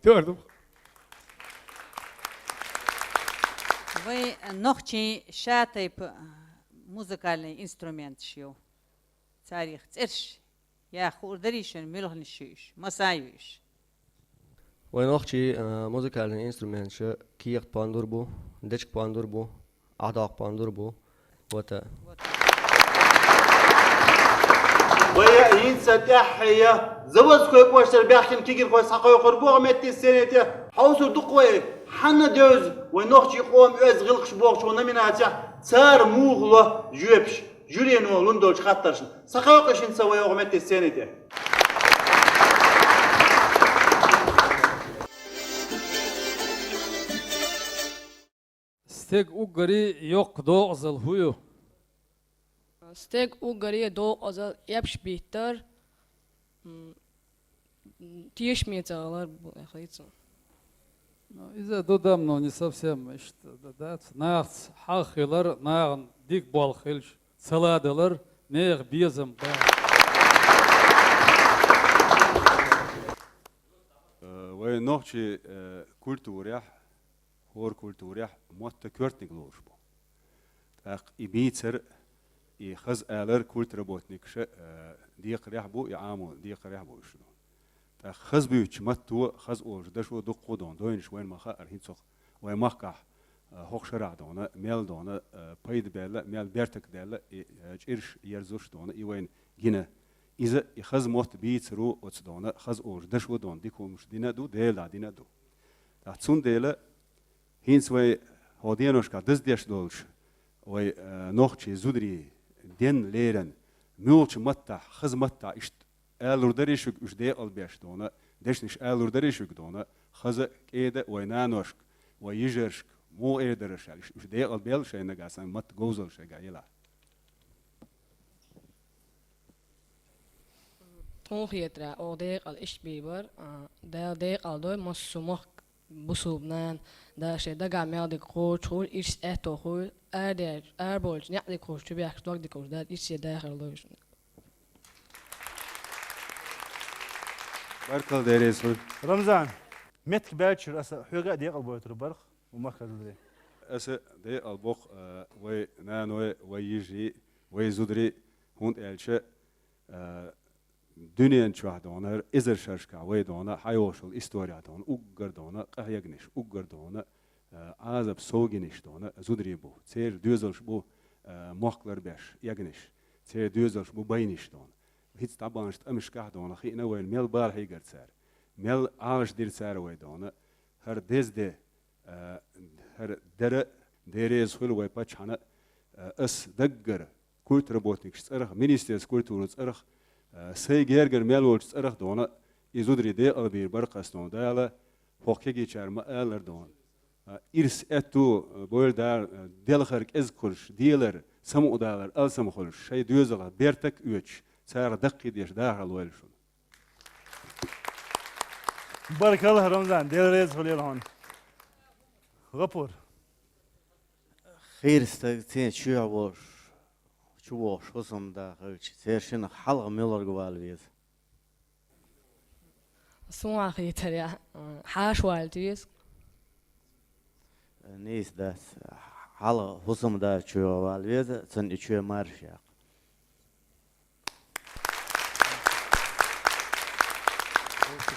Тёрдум. Вай нохчийн шатайпа музыкальный инструменташ ю. Царих цӀерш яха хуур дарий шуна, муьлханаш ю уьш, маса ю уьш? Вайн нохчийн, а, музыкальный инструменташ кехат пандур бу, дечиг пандур бу, ахьдоккху пандур бу. Вот, а. Вай хӀинца тӀаьххье Заводской кӀоштара баьхкина кегийрхой схьакхойкхур бу оха метте сцене тӀе. Хьовсур ду-кх вай, хьанна девза вайн нохчийн къоман оьзда гӀиллакхаш бохучу номинацехь цара муха ло жоьпаш жюрино лун долчу хаттаршна. Схьакхойкхуш хӀинца вай оха метте сцене тӀе. Стеган уггаре йоккха декъазал хӀун ю? Стеган уггаре декъазал эпаш биттар, м, тешаме ца хилар бу, яхийца. Ну, иза ду-м, но не совсем иштта д-, дац. Нахаца хьагӀ хилар, нахана дика болх хилча, ца ладалар, нехан безам ба. Э, вай нохчий, э, культурехь, хӀора культурехь мотт коьртаниг лоруш бу. ТӀаккха и бийцар, и хаза алар культработникаша, э, декхарехь бу, и Ӏамо декхарехь бу уьш. ТӀаккха хаза буьйцуча матто, хаза олуча дашо дуккха а дона дойнаш вайна ма хаьара хӀинца хӀокху вайн махкахь, э, хӀокху шарахь дона, мел дона, э, пайда баьлла, мел бертак даьлла, и, э, чӀираш ерзош дона, и вайна гина. Иза и хаза мотт бийцаро оцу дона, хаза олуча дашо дона, дика хӀуманаш дина а ду, Дела дӀа дина а ду. ТӀаккха цундела ХӀинца вай хӀокху деношкахь даздеш долчу вай, э, нохчий зударий денна леррина, муьлхачу маттахь, хаза маттахь иштта алалур дарий шуьга уьш декъалбеш дона, дешнаш алалур дарий шуьга дона, хаза, кӀеда вай наношка, вай йижаршка, муха эр дара аша аьлла, уьш декъалбелла шайн нагахь санна матта говзалла шайгахь елахь. Тхуна хетарехь, оха декъал иштта бийр бара, а, Дала декъал дой массо а махка бусулба нана, Дала шен дагахь мел дерг кхочуш хуьлу, ирс аьтто хуьлу, арадаьлча, арабовлча некъ дерг хуьлуш, чубаьхкича дог дерг хуьлуш, Дала ирсе дахар лойла шуна. Баркалла, Дела реза хуьлда. Рамзан, меттиг баьллачуьра аса хьоьга а декъал бойтур бара-кх, хӀун махкара зударий. Аса декъал боккху, а, вай наной, вай йижарий, вай зударий, хӀунда аьлча, а, дуьнен чохь дона, хӀара эзар шерашкахь вай дона, хьайогӀуш йолу история дона, уггар дона, къахьегнаш, уггар дона, а, Ӏазап совгинаш дона, зударий бу. Церан доьзалш бу, а, мохк ларбеш, эгнаш. Церан доьзалш бу байнаш дона. ХӀинца дӀабаханчу тӀамашкахь дона, хиъна вайна мел бала хьийгара цара, мел Ӏалаш дира цара вай дона. ХӀара деза де, а, хӀара дара, Дела реза хуьлда вай паччахьна, а, ас даггара культработникаш цӀарах, министерство культуры цӀарах, а, сайн гергара мел волчу цӀарах дона, и зударий декъалбийр бара-кх ас дона, Дала хӀокху кегийчара ма-аллара дона. А, ирс аьтту, а, бойла Дала, а, делхар кӀезиг хуьлуш, делар, самукъадалар алсам хуьлуш, шайн доьзалх бертак а оьцуш, царах даккхийдеш дахар лойла шуна. Баркалла, Рамзан, Дела реза хуьлийла хьуна. ГӀапур. Хийра стаг цӀен чоьхьа волуш, чувогӀуш хӀусамда хилча, церан шиннах хьалха муьлхарг вала веза? Суна хетарехь, хьаша вала веза. Нийса дац. Хьалха хӀусамда чоьхьа вала веза, цунна и чоь марша яккха.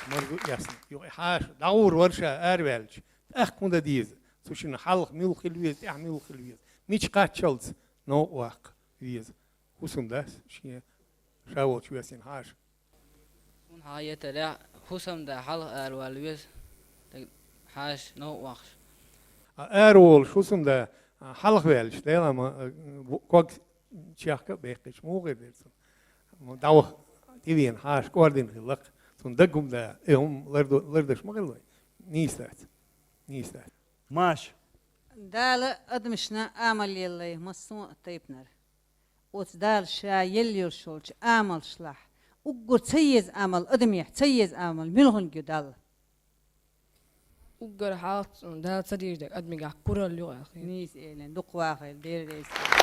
Марзу ясна. Юха и хьаша дӀагӀур вара ша араваьлча, тӀаккха хӀун дан деза? Цу шинна хьалха муьлха хила веза, тӀаьхьа муьлха хила веза? Мича кхаччалц новкъа ваккха веза? ХӀусамдас шен ша волчу весина хьаша. Суна хетарехь, хӀусамда хьалха аравала веза, тӀаккха хьаша новкъа ваккхаш. А, араволуш хӀусамда, а, хьалха ваьлча, Делан ма, а, бу-, ког чехка а бехкича, муха хир дара цунна? Ма дӀаваха, тӀевеана хьаша кӀордина хилла-кх. Цунна дага хӀума да, и хӀума ларду-, лардаш ма хилла вай. Нийса дац. Нийса дац. Маша. Дала адамашна амал еллай массо а тайпанара. Оцу Дала ша елла йолуш йолчу амалшлахь, уггар ца еза амал, адамехь ца еза амал муьлханиг ю Далла? Уггар хьалха Дала ца дийр дерг адамигахь куралла ю аьлла. Нийса элина, дукха вахийла, Дела реза хуьлда.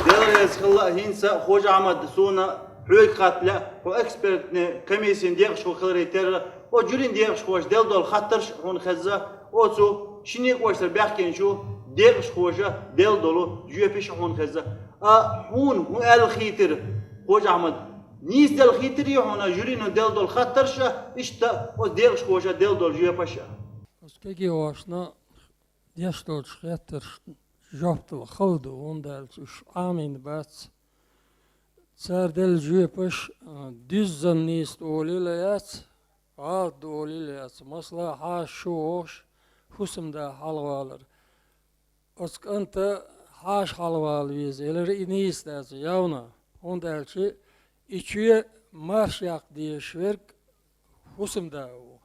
Дела реза хуьлда, хӀинца Хож-Ахьмад, суна хьоьга хатта лаьа, хьо экспертный комиссин декъашхо хиларе терра, оцу жюрин декъашхоша делла долу хаттарш а хьуна хезна, оцу шина некъошца баьхкинчу декъашхоша делла долу жоьпаш а хьуна хезна. А хьуна хӀун аьлла хийтира, Хож-Ахьмад? Нийса делла хийтирий хьуна жюрино делла долу хаттарш а, иштта оцу декъашхоша делла долу жоьпаш а? Оцу кегийошна деш долчу хеттаршна жоп дала хала ду, хӀунда аьлча уьш Ӏамийна бац. Цара делла жоьпаш, а, дуьззина нийса олийла яц, гӀалат ду олийла яц. Масала, хьаша шу вогӀуш, хӀусамда хьалхавалар. Оцу кӀанта хьаша хьалхавала веза элира, и нийса дац, явно, хӀунда аьлча и чоь марша яккха дезаш верг хӀусамда ву.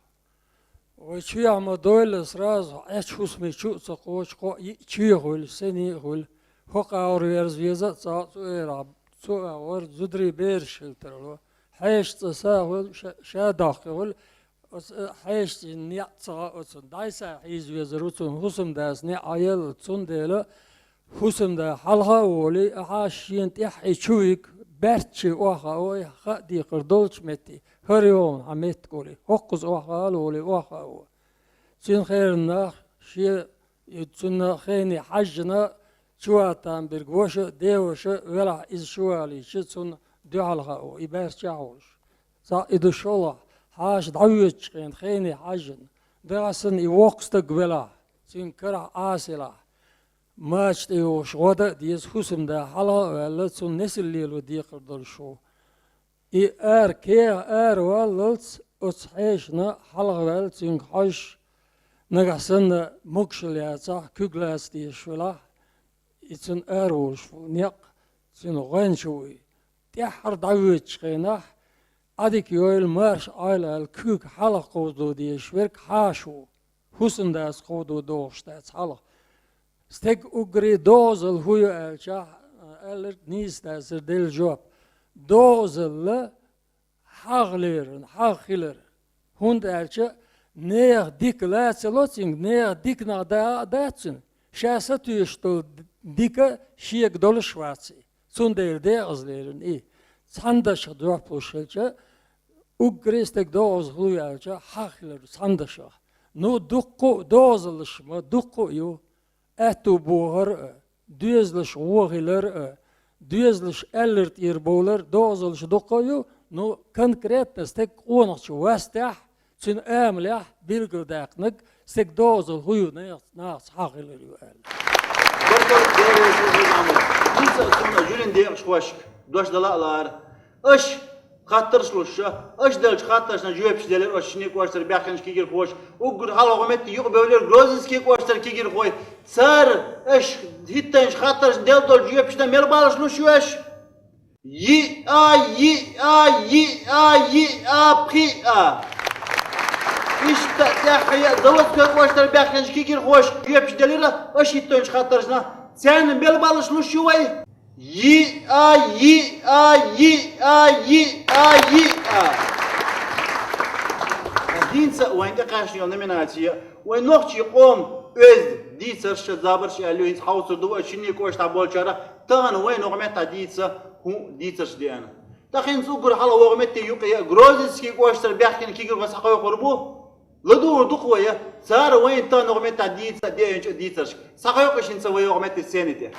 Вай чуяхьа ма дойла сразу, Ӏаьча хӀусаме чу а ца кхочу, кхоъ йиъ чуьйра хуьлу, синий а хуьлу. ХӀокху агӀор верза веза а цкъа а цу эрахь, цу агӀор зударий бераш хила тарло. Хьешан цӀа са а хуьлу, ша, ша доккхий хуьлу, оцу, э, хьешан цӀийнан неӀ ца гӀа оцунна. ДӀай-схьай хьийза везар ву цунна, хӀусамдас неӀ Ӏа елла, цундела хӀусамда хьалха а волий, ахьа шена тӀаьхьа и чу вига, баьрччий охьахаа, ой, хаа декхар долчу метте, хӀара йогӀу хьан меттиг олий, хӀокхуза охьахаал волий, охьахаа. Цуьнан херан нах шен, и цунна хене хьаьжжина, чуватам бирг ваша а, деваша а велахь, иза чувалийча, цунна дуьхьал хаа, и баьрччехь а волуш. Цхьаъ и ду шолгӀа, хьаша дӀавоьдучу хенахь хене хьаьжжина, дагахь санна и воккха стаг велахь, цуьнга карахь Ӏаса елахь, мача тӀе йогӀуш гӀо дан а деза, хӀусамда хьалха а ваьлла, цунна несал лело декхар долуш ву. И ара, кехат ара валлалц оцу хьешана хьалха ваьлла, цуьнга хьожуш, нагахь санна могушалла яцахь, куьг лаца дезаш велахь, и цунна ара волуш ву некъ, цуьнан гӀоьнча ву и. ТӀаьххьара дӀавоьдучу хенахь, Ӏадика йойла, марша Ӏойла аьлла, куьйга хьалха кховдо дезаш верг хьаша ву. ХӀусамдас кховдо догӀуш дац хьалха. Стеган уггаре дозалла хӀун ю аьлча, аьлларг нийса дацара делла жоп. Дозалла хьагӀ лерина, хьагӀ хилар. ХӀунда аьлча нехан дика лаца ло цуьнга, нехан диканах дакъа а дац цуьнан. Ша сатуьйсуш долу дика шега долуш вац и. Цундела декъаза лерина и. Цхьана дашах жоп луш хилча, уггаре стеган дозалла хӀун ю аьлча, хьагӀ хилар цхьана дашах. Ну, дуккха а дозаллаш ма дуккха а ю. Аьтту бохар а, доьзалш вон хилар а, доьзалш аьллар тӀера бовлар, дозаллаш дуккха а ю, ну, конкретно стеган къонахчу вастехь, цуьнан амалехь билгалдаьккхинарг, стеган дозалла хӀун ю, нехан, нахаца хьагӀ хилар ю аьлла. Баркалла, Дела реза хуьлда, Ӏамал. ХӀинца а цунна жуьрин декъашхошка дош дала а лаара. Аша хаттарш луш, аша деллачу хаттаршна жоьпаш делира оцу шинне кӀоштара баьхкинчу кегийрхоша. Уггар хьалха метте юкъабевлира Грозинский кӀоштара кегийрхой. Цара аша хӀиттайначу хаттаршна делла долчу жоьпашна мел баллаш луш ю аша? Йиъ а, йиъ а, йиъ а, йиъ а, пхиъ а. Иштта тӀаьххьа а Заводской кӀоштара баьхкинчу кегийрхоша жоьпаш делира аша хӀиттайначу хаттаршна. Царна мел баллаш луш ю вай? Йиъ а, йиъ а, йиъ а, йиъ а, йиъ а. ХӀинца а вайн тӀекхаьчна йолу номинаци, вайн нохчийн къоман оьзда дийцарш а, забарш а аьлла ю, хӀинца хьовсур ду вай шинне кӀоштахь болчара, тахана вайн вогӀу меттехь дийца хӀун дийцарш деана. ТӀаккха хӀинца уггар хьалха вогӀу метте юкъа а Грозинский кӀоштара баьхкина кегийрхой схьакхойкхур бу. ЛадугӀур ду-кх вай, цара вайна тахана вогӀу меттехь дийца а, деанчу а дийцаршка. Схьакхойкху хӀинца вай вогӀу метте сцени тӀе.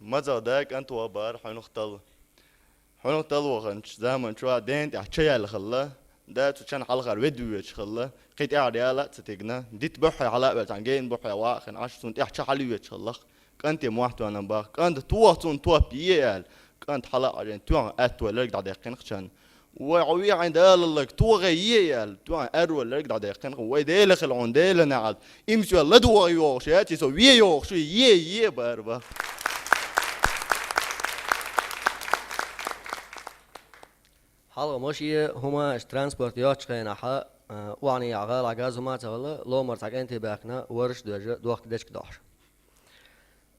Маза да, кӀант ван бара хьуьнах талла. Хьуьнах талла ваханчу заман чохь дена тӀехь ча яьлла хилла, да цу чан хьалхара ведда воьдуш хилла, кхин тӀаьхьара яла а ца тигна, дита буьххье хьала а ваьлла, цхьана гена буьххье ваха а хиъна, Ӏаш цунна тӀехь ча хьала а йоьдуш хилла-кх. КӀанте мотт тоьхна баха. КӀанта тоха цунна топ е аьлла. КӀанта хьала а Ӏажийна, тоьхна аьтто лерг дӀадаьккхина-кх чан. Вай хьо вехьийна далаллаг, тохе е аьлла, тоьхна аьрру лерг дӀадаьккхина-кх. Вай Дела хила хьуна, Дела неӀалт. Имс вел ладогӀа йогӀуш яц, и со ве йогӀуш ю, е, е бара бан. Хьалха машен, хӀума аша транспорт йоцучу хенахь, а, охьанехьа гӀалахь газ хӀума а ца хилла, ломара цхьа кӀанте баьхкина, варраш а доьжна, дохка дечка дохьуш.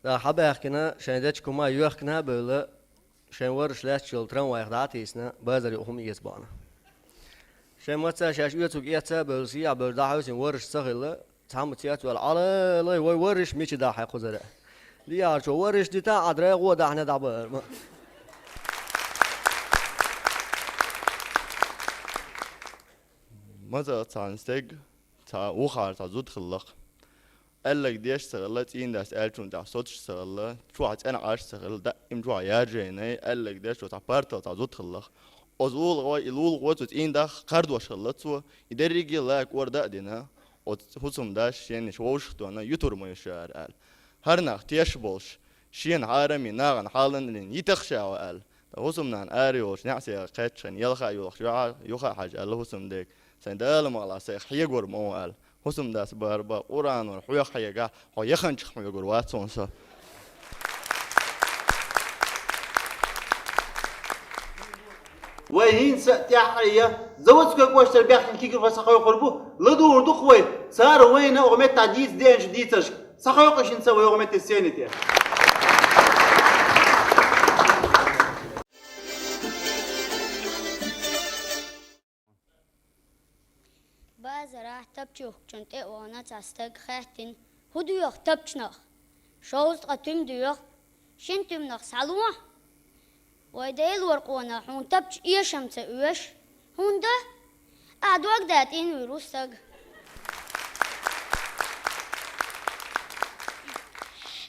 ТӀаккха хьабаьхкина, шайн дечка хӀума йоьхкина а бевлла, шайн варраш лаьтташ йолу трамвайх дӀа а тийсина, базар юкъа хӀума эца бахана. Шайн маца шаьш оьцург эцна а бевлла, сехьа бевлла дӀахьовсийна варраш ца хилла, цхьамма цец а ваьлла, Ӏалалай, вай варраш мича дахьа кхузара. ДиӀарчо варраш дита, Ӏа драгӀо дахьна дӀабахара ма. Маза цхьана стеган, цхьа вухара цхьа зуда хилла-кх. Аьлларг деш а ца хилла, цӀийнан дас аьллачунна тӀехь соцуш а ца хилла, чохь цӀена Ӏаш а ца хилла, даим чохь яржийна, аьлларг деш цо цхьа партал цхьа зуда хилла-кх. Оцу лулахой, и лулахо цу цӀийнан дах кхардош хилла цо, и дерриге а лака орда а дина, оцу хӀусамдас шен йиш вовшах а тонна, ютур ма ю ша аьлла. ХӀара нах теш а болуш, шена хьарам а йина, нахана хьаланна а йина, йитахь ша хьо аьлла. ХӀусамнана ара йолуш, неӀсагӀа кхетчахьана, ялха а йолуш, юха, юха а хьажа аьлла хӀусамдега. Сайн Дала ма гӀалахь, сайх хьегор ма ву аьлла. ХӀусамдас бара бан, Къуръанора хьоьга хьегахь, хьо яханчух хьоьгур вац хьуна со. Вай хӀинца тӀаьхье Заводской кӀоштара баьхкинчу кегийрхой схьакхойкхур бу, ладугӀур ду-кх вай, цара вайна оха меттахь дийца деанчу дийцаршка. Схьакхойкху шуна ца вай оха метте сцени тӀе. Базарахь тапча юхкучунна тӀе а вахана цхьа стаг хаьттина: «ХӀун доьху тапчанах?» «Шовзткъа туьма доьху». «Шина туьманах схьало». «Вай Делора къонах, хьуна тапча эшам ца оьшу». «ХӀунда?» «Ахь дог датӀийна вуьйр ву стаг».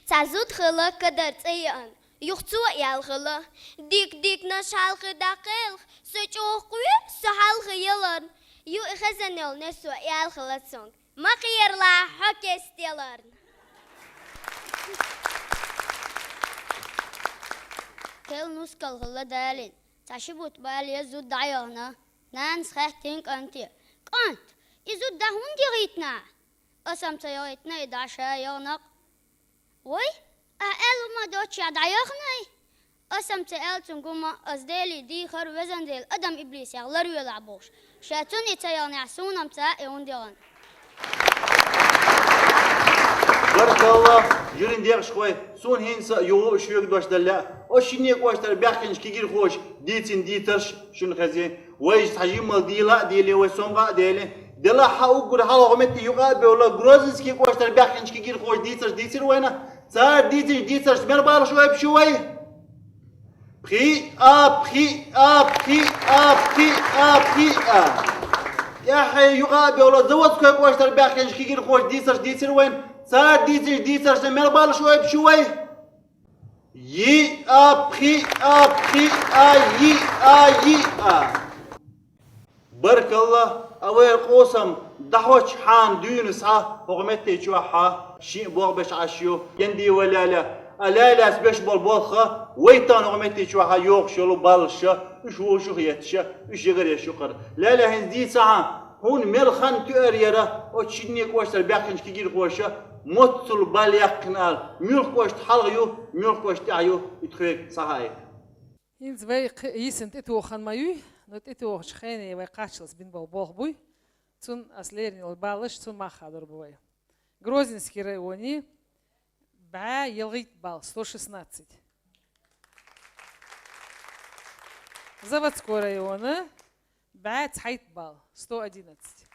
Цхьа зуда хилла кадар цӀа еана. Юха цо аьлла хилла: «Дика-диканаш хьалхе дӀакхелха, со чӀогӀа кхоьру со хьалха яларна». Юха и хезна йолу несо аьлла хилла цуьнга: «Ма кхералахь хьо кеста яларна». Кхел нускал хилла далийна. Цхьа ши бутт бале зуда дӀаяхана. Нанас хаьттина кӀанте: «КӀант, и зуда дӀа хӀунда яхийтина ахь?» «Аса-м ца яхийтина и дӀа, ша яхана-кх». «Вай, ахь аьлла хӀума доццушехь дӀаяханай?» «Аса-м ца аьлла цуьнга хӀума, ас Деле дийхар, везан Дела, адам иблисех ларвелахь бохуш. Ша цунна и ца яханехь, суна-м ца хаьа и хӀунда яхана». Баркалла, журин декъашхой, суна хӀинца а юха а шуьга дош дан лаьа. Оцу шинне кӀоштара баьхкинчу кегийрхоша дийцина дийцарш шуна хезий. Вайша цхьа жимма дийла а дийли, вай сомгӀа а дели. Делахь хьан уггар хьалха метте юкъа а бевлла, Грозненский кӀоштара баьхкинчу кегийрхоша дийцарш дийцира вайна. Цара дийцинчу дийцаршца мел баллаш ойпуш ю вай? Пхиъ а, пхиъ а, пхиъ а, пхиъ а, пхиъ а. ТӀаьххье юкъа а бевлла, Заводской кӀоштара баьхкинчу кегийрхоша дийцарш дийцира вайна. Цара дийцинчу дийцаршца мел баллаш ойпуш ю вай? Йиъ а, пхиъ а, пхиъ а, йиъ а, йиъ а. Баркалла, а вайн къовсам дӀахьочхьана дуьйна схьа хӀокху метте чохь а шиъ болх беш Ӏаш ю. Янди вай лаьлла, а лаьллас беш болу болх а, вай тахана хӀокху метте чохь а йохуш йолу баллаш а, уьш вовшах а етташ а, уьш ягаръеш ю-кх хӀара. Лаьлла, хӀинца дийцахьа, хьуна мел хан тоьар яра оцу шинне кӀоштара баьхкинчу кегийрхоша моццул балл яьккхина ала, муьлха кӀошт хьалха ю, муьлха кӀошт тӀаьхьа ю, и тхоьга схьахаийта. ХӀинца вай кхин а йисина тӀетоха хан ма юй, но тӀетохучу хене вай кхаччалц бина болу болх буй, цунна ас лерина йолу баллаш цунна мах хадор бу вай. Грозненский районе бӀе ялхитта балл, сто шестнадцать. Заводской района бӀе цхьайтта балл, сто одиннадцать.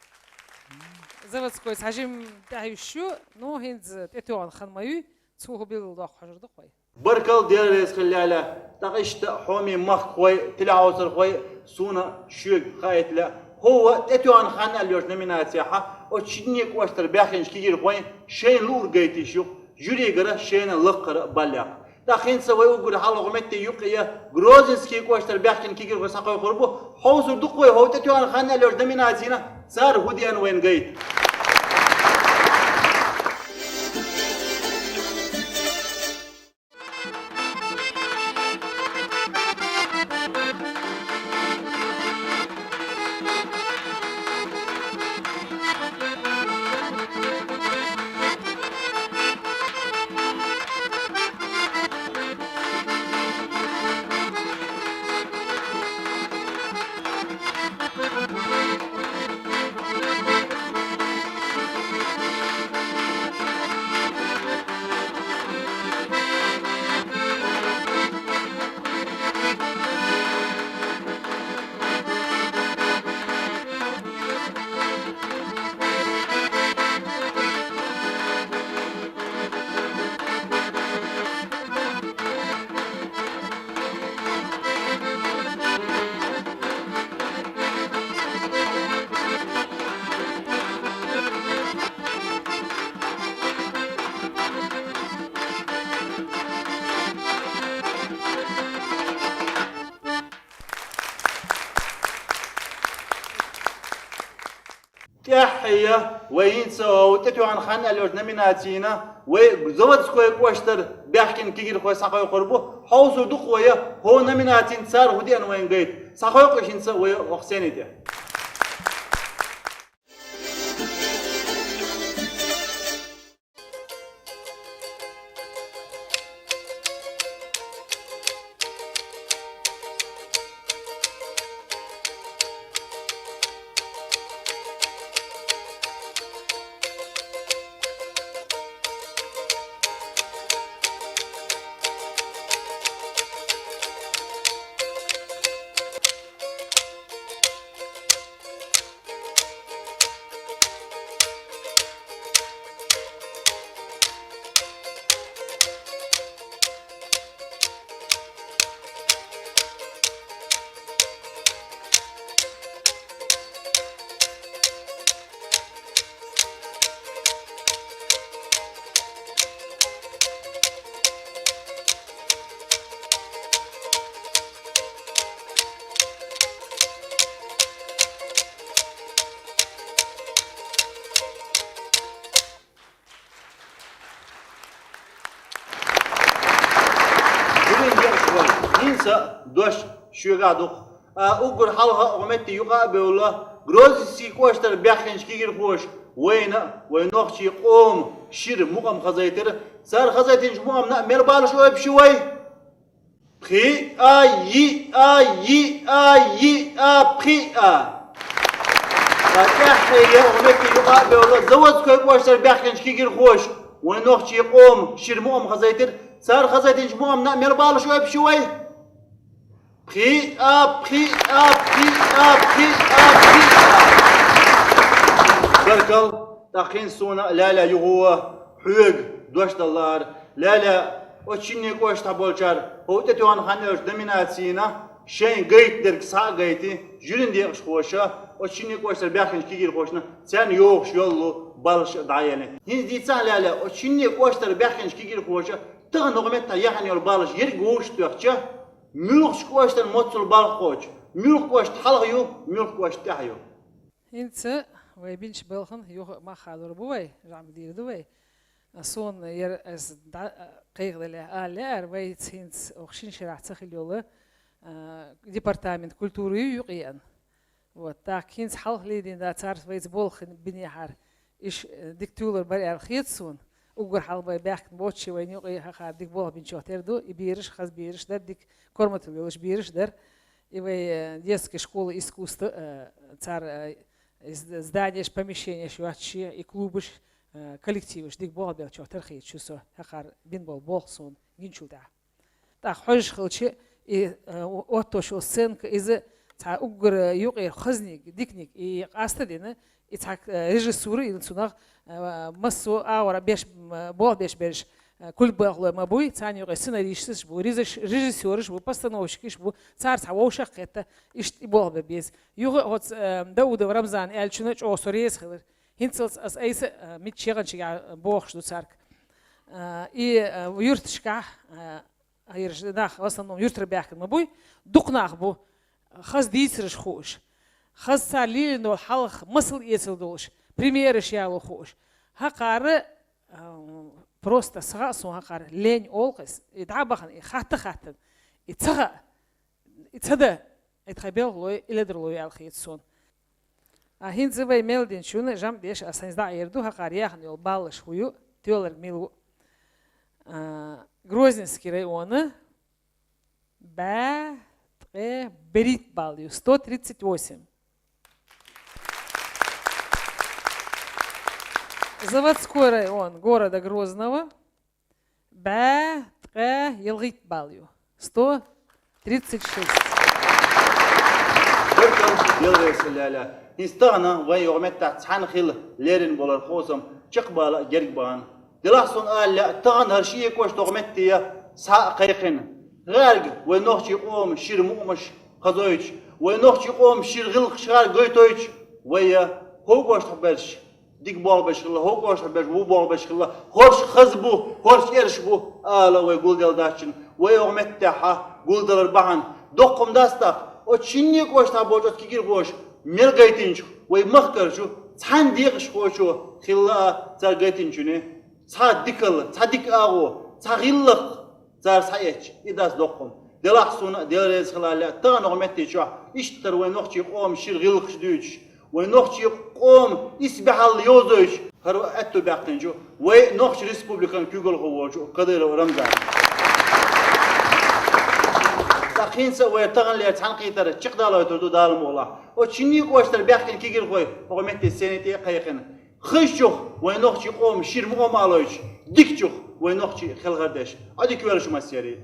Заводской цхьа жимма тӀаьхьа йиш ю, ну, хӀинца тӀетоьхна хан ма юй, цо хӀун билгал доккху хьожур ду-кх вай. Баркалла, Дела реза хила лаьлла. ТӀаккха иштта хьоме махкахой, телехьовсархой, суна шуьга хаийта лаьа. ХӀокху тӀетоьхна хан аьлла йолчу номинацехь оцу шинне кӀоштара баьхкинчу кегийрхойн шайна луург гайта йиш ю, жюригара шайна лакхара баллех. ТӀаккха хӀинца вай уггар хьалха хӀокху метте юккъе Грозненский кӀоштара баьхкина кегийрхой схьакхойкхур бу, хьовсур ду-кх вай хӀокху тӀетоьхна хан аьлла йолчу номинацийна, цара хӀун деана вайна гайта. ТӀаьххье вай хӀинца хӀокху тӀетоьхна хан аьлла йолчу номинацийна вай Заводской кӀоштара баьхкина кегийрхой схьакхойкхур бу, хьовсур ду-кх вай хӀокху номинацийна цара хӀун деана вайна гайта. Схьакхойкху шуна хӀинца вай хӀокху сцени тӀе. ХӀинца дош шуьгахь ду-кх. А, уггар хьалха оха метте юкъа а бевлла, Грозненский кӀоштара баьхкинчу кегирхоша вайна, вайн нохчийн къоман шира мукъам хазийтира. Цара хазийтинчу мукъамна а мел баллаш ойпуш ю вай? Пхиъ а, йиъ а, йиъ а, йиъ а, пхиъ а. Ткъа тӀаьххьара оха метте юкъа а бевлла, Заводской кӀоштара баьхкинчу кегирхоша вайн нохчийн къоман шира мукъам хазийтира. Цара хазийтинчу мукъамна а мел баллаш ойпуш ю вай? Пхиъ а, пхиъ а, пхиъ а, пхиъ а, пхиъ а. Баркалла, тӀаккха хӀинца суна а лаьлла юха хьоьга дош дала лаьара. Лаьлла, оцу шинне кӀоштахь болчара хӀокху тӀетоьхна хан йолчу номинацина шайн гайта дерг схьа а гайти, жюрин декъашхоша, оцу шинне кӀоштара баьхкинчу кегирхошна царна йогӀуш йолу баллаш а дӀаяьлла. ХӀинца дийцахьа, лаьлла, оцу шинне кӀоштара баьхкинчу кегирхоша тахана оха меттехь яхьана йолу баллаш ерриг вовшах тоьхча, муьлхачу кӀоштан моццул балха кхочу, муьлха кӀошт хьалха ю, муьлха кӀошт тӀаьхьа ю. ХӀинца вай бинчу балхана юха а мах хадор бу вай, жамӀ дийр ду вай. Суна яра ас дӀа кхайкхадале ала лаьара, вайца хӀинца оха шина шарахь ца хилла йолу, а, департамент культуры ю юкъеана. Вот, тӀаккха хӀинца хьалха ледина да царца вайца болх бинехьара. Иш, э, дика туьйлур бара аьлла хета суна. Уггар хьалха бай баьхкина боцчу вайна юкъе хӀокхара дика болх бинчух тера ду, и бераш, хаза бераш дара, дика корматалла йолуш бераш дара. И вай, э, детская школа искусства, э, цара, э, из-, зданеш, помещенеш йоцчу, и клубаш, э, коллективаш дика болх беллачух тера хета шу со, хӀокхара бина болу болх суна гинчул тӀаьхьа. ТӀаккха хьожуш хилча, и, э, оттош йолу сценка, иза цхьа уггар юкъера хазниг, диканиг, и къаста а дина, и цхьа, э, режиссура йина цунах, э, массо а агӀора беш, м, болх беш берш, э, культбалхалой ма буй, царна юкъе сценаристаш бу, режисс-, режиссёраш бу, постановщикаш бу, цара цхьа вовшах а кхетта, иштта и болх бан беза. Юха а оцу, э, Даудов Рамзана аьллачунна чӀогӀа со реза хилира. ХӀинцалц ас айса, а, мичча яханчигахь бохуш ду цаьрга. А, и, а, юьрташкахь, а, а, ирж нах, в основном, юьртара баьхкина ма буй, дукха нах бу, хаза дийцараш хууш, хаза цара лелийна долу хьалха масал эцар долуш, примераш яло хууш. ХӀокхара, а, просто схьа а суна хӀокхара лень олу-кх ас, и дӀа а бахана, и хатта-хаттана, и ца хаьа, и ца дан, и тхайн белхалой, и ледарлой аьлла хета суна. А хӀинца вай мел динчунна жамӀ деш ас хӀинца дӀа а эр ду, хӀокхара яхна йолу баллаш хӀун ю, тоьлларг мила ву. А, Грозненский района бӀе ткъе берхӀитта балл ю, сто тридцать восемь. Заводской район города Грозного бӀе ткъе ялхитта балл ю, сто тридцать шесть. Баркалла, Дела реза хила, Лаьла. ХӀинца тахана вайн йогӀу меттахь цхьаьна хила леррина болар хьо сам чекхбала а герга бахана. Делахь суна ала лаьа, тахана хӀара ши кӀошт йогӀу метте схьа а кхайкхина, гӀаьрга вайн нохчийн къоман шира мукъамаш хазойтуш, вайн нохчийн къоман шира гӀиллакхаш гӀаьрга гойтуш, вай хӀокху кӀоштахь берш дика болх беш хилла, хӀокху кӀоштахь берш вуо болх беш хилла, хӀорш хаза бу, хӀорш эрш бу ала вай гулделла дац шуна. Вай йогӀу меттехь гулдалар бахьана доккха-м дац тӀаккха. Оцу шинне кӀоштахь болчу оцу кегирхоша мел гайтинчух вай махкарчу цхьана декъашхочо хилла а цара гайтинчуьне цхьа дикалла, цхьа дика агӀо, цхьа гӀиллакх цара схьаэцча, и дац доккха-м. Делахь суна а, Дела реза хила лаьа, тахана йогӀу метте чохь иштта тара вайн нохчийн къоман шира гӀиллакхаш дуьйцуш, вайн нохчийн къоман исбаьхьалла йовзуьйтуш, хӀара аьтту баьккхинчу вай Нохчийн Республикан куьйгалхо волчу Кадыров Рамзана. ТӀаккха хӀинца а вай таханлера цхьаьнакхетар чекхдалойтур ду Дала мукъалахь. Оцу шинне кӀоштара баьхкина кегирхой хӀокху метте сцени тӀе а кхайкхина, хазачух вайн нохчийн къоман шира мукъам а лойтуш, дикачух вайн нохчийн хелхар деш. Ӏадика йойла шу массеран.